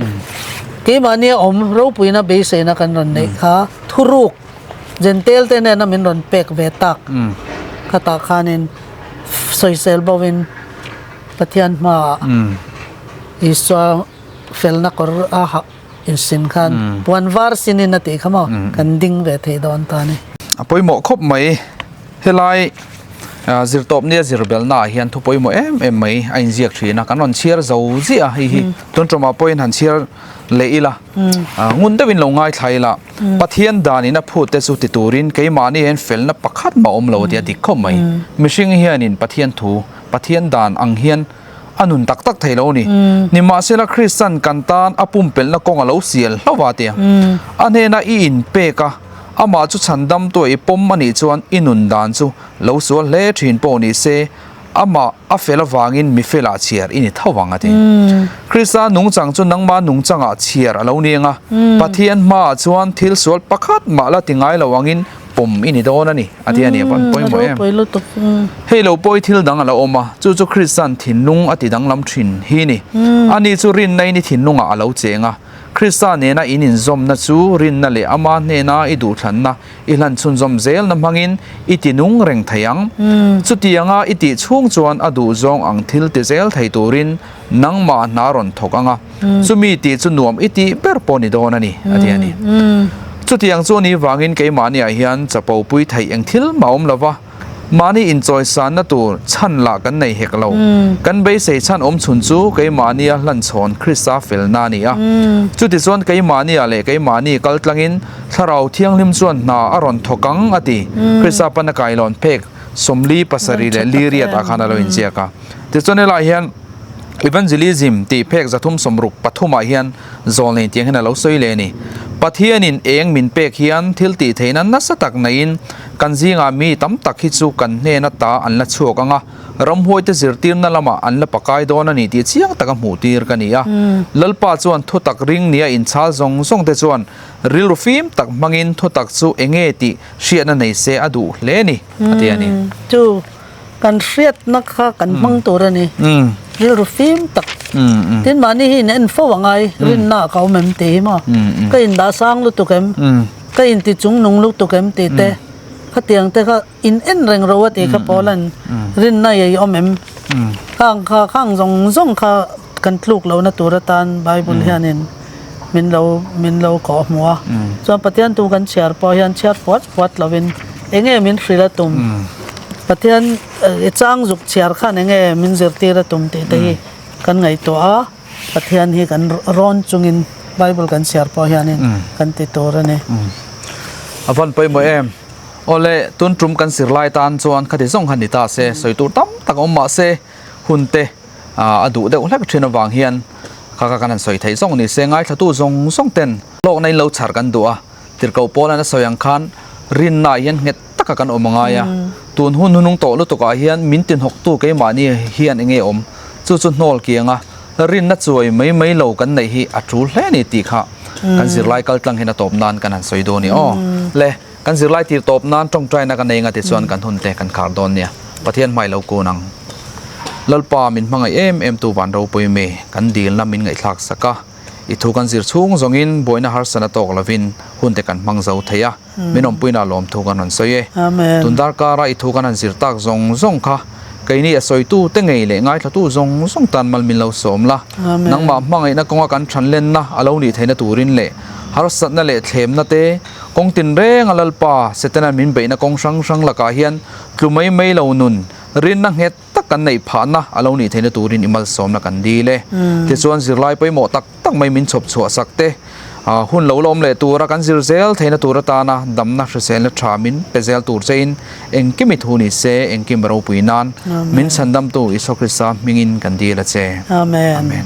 keimahni a awm ropuina beiseina kan rawn neih kha thuruk Jentail te nena min rawn pek ve tak khatah khanin sawisel boin Pathian hmaah Isua felna kawr a hah insin khan puan var sinin a tih kha maw kan ding ve thei dawn ta a ni. A pawimawh khawp mai. Helai zirtawp nia zir belna ah hian thu pawimawh em em mai a inziak thin a, kan rawn chhiar zo ziah a hei hi tun tumah pawhin han chhiar leh ila ngun deuhin lo ngaithla ila Pathian danin a phut te chu ti turin keimahni hian felna pakhat mah awm lo tih a dik khawp mai. Mihring hianin Pathian thu, Pathian dan ang hian a nun tak tak thei lo a ni. Nimahsela Kristan kan tan a pumpelhna kawng a lo sial hlauh a tia. A hnena i inpek a, amah chu chhandamtu a i pawm a nih chuan i nun dan chu lo sual hle thin pawh ni se, amah a fel avangin mi felah chhiar i ni tho vang a ti. Krista nungchang chu nangma nungchangah chhiar a lo ni ang a, Pathian hmaah chuan thil sual pakhat mah la ti ngai lo angin pawm i ni dawn a ni, a ti a ni. A van pawimawh em? Hei lo pawh i thil dang a lo awm a, chu chu Kristan thinlung a ti danglam thin hi ni. Ani chu rinna in i thinlungah a lo cheng a, Krista nena in inzawmna chu rinna leh ama hnena i duhthlanna i hlan chhunzawm zelna hmangin i ti nung reng thei ang. Chutianga i tih chhung chuan a duhzawng ang thil ti zel thei turin nangmah hna rawn thawk ang a, chumi tih chu nuam i tih ber pawh ni dawn a ni, a ti a ni. Chutiang chu ni vangin keimahniah hian chapo pui theih eng thil mah awm lo va, mahni inchawisanna tur chhan lah kan nei hek lo. Kan beisei chhan awm chhun chu keimahnia hlanchhawn Krista felna a ni a. Chutichuan keimahnia leh keimahni kal tlangin Thlarau Thianghlim chuan hna a rawn thawk ang, a ti. Krista pana kailawn phek 47 leh liriat ah khan a lo inziak a. Tichuan helaiah hian Evangelism tih phek 360 pathumah hian zawlnei tiang hian a lo sawi leh a ni. Pathianin eng min pek hian thil tih theihna nasa tak neiin kan zingah mi tam tak hi chu kan hnen ata an la chhuak ang a, ramhuaite zirtirna lamah an la pakai dawn a ni tih chiang taka hmuh tir ka ni a. Lalpa chuan thutak ring nia inchhal zawng zawng te chuan rilru fim tak hmangin thutak chu enge tih hriatna nei se a duh hle a ni, a ti a ni. Chu kan hriatna kha kan hmang tur a ni. Rilru fim tak. Tin mahni hi in en fo a ngai, rinna ah ka awm em tih hi maw? Ka indah sang lutuk em? Ka inti chungnung lutuk em tih te, khatiang te kha in en reng ro a tih kha Paula'n rinna i awm em? Khang kha khang zawng zawng kha kan tluk lohna tur atan Bible hianin min lo min lo kawh hmu a. Chuan Pathian tu kan chhiar pawh hian chhiar puat puat lovin eng nge min hrilh a tum? Pathian i chang zuk chhiar khan eng nge min zirtir a tum tih te hi kan ngaihtuah a, Pathian hi kan rawn chungin Bible kan chhiar pawh hianin kan ti tur a ni. A van pawimawh em? Awle, tun tum kan zirlai tan chuan khati zawng kha ni ta se, sawi tur tam tak a awm mah se, hun te a duh deuh hlek thin avang hian kha kha kan han sawi theih zawng ni se ngaithlatu zawng zawng ten hlawkna in lo chhar kan duh a tirhkoh pawl an a sawi ang khan rinna ah hian nghet taka kan awm a ngai a tun hun hunung tawh lutuk ah hian min tinhawktu keimahni hian enge awm chu chu hnawl kiang a rinna chuai mai mai lo kan neih hi a tul hle a ni tih kha kan zirlai kal tlang hian a tawp nan kan han sawi dawn a ni aw le. Kan zirlai tir tawp nan tawngtaina ka nei nga tichuan kan hun te kan khar dawn nia. Pathian hmai lo kun ang. Lalpa min hmangaih em em tu van ropui mi kan dilna min ngaihthlak sak a. I thu kan zir chhung zawngin buaina harsana tawk lovin hun te kan hmang zo thei a. Min awmpuina lawmthu kan rawn sawi e. Tun darkara i thu kan han zir tak zawng zawng kha keini a sawitu te ngei leh ngaithlatu zawng zawng tan mal min lo sawm la. Nangmah hmangaihna kawnga kan thanlenna a lo nih theihna turin leh harsatna leh thlemna te Kawng tinreng a Lalpa, Setana min beihna kawng hrang hrang lakah hian tlu mai mai lo nun, rinna nghet tak kan neih phahna a lo nih theihna turin i malsawmna kan dil e. Tichuan zirlai pawimawh tak tak mai min chhawp chhuah sak te, hun lo la awm leh tura kan zir zel theihna tur atana damna hriselna tha min pe zel tur chein engkim i thu ni se, engkim ropui nan min chhandamtu Isua Krista hmingin kan dil a che. Amen.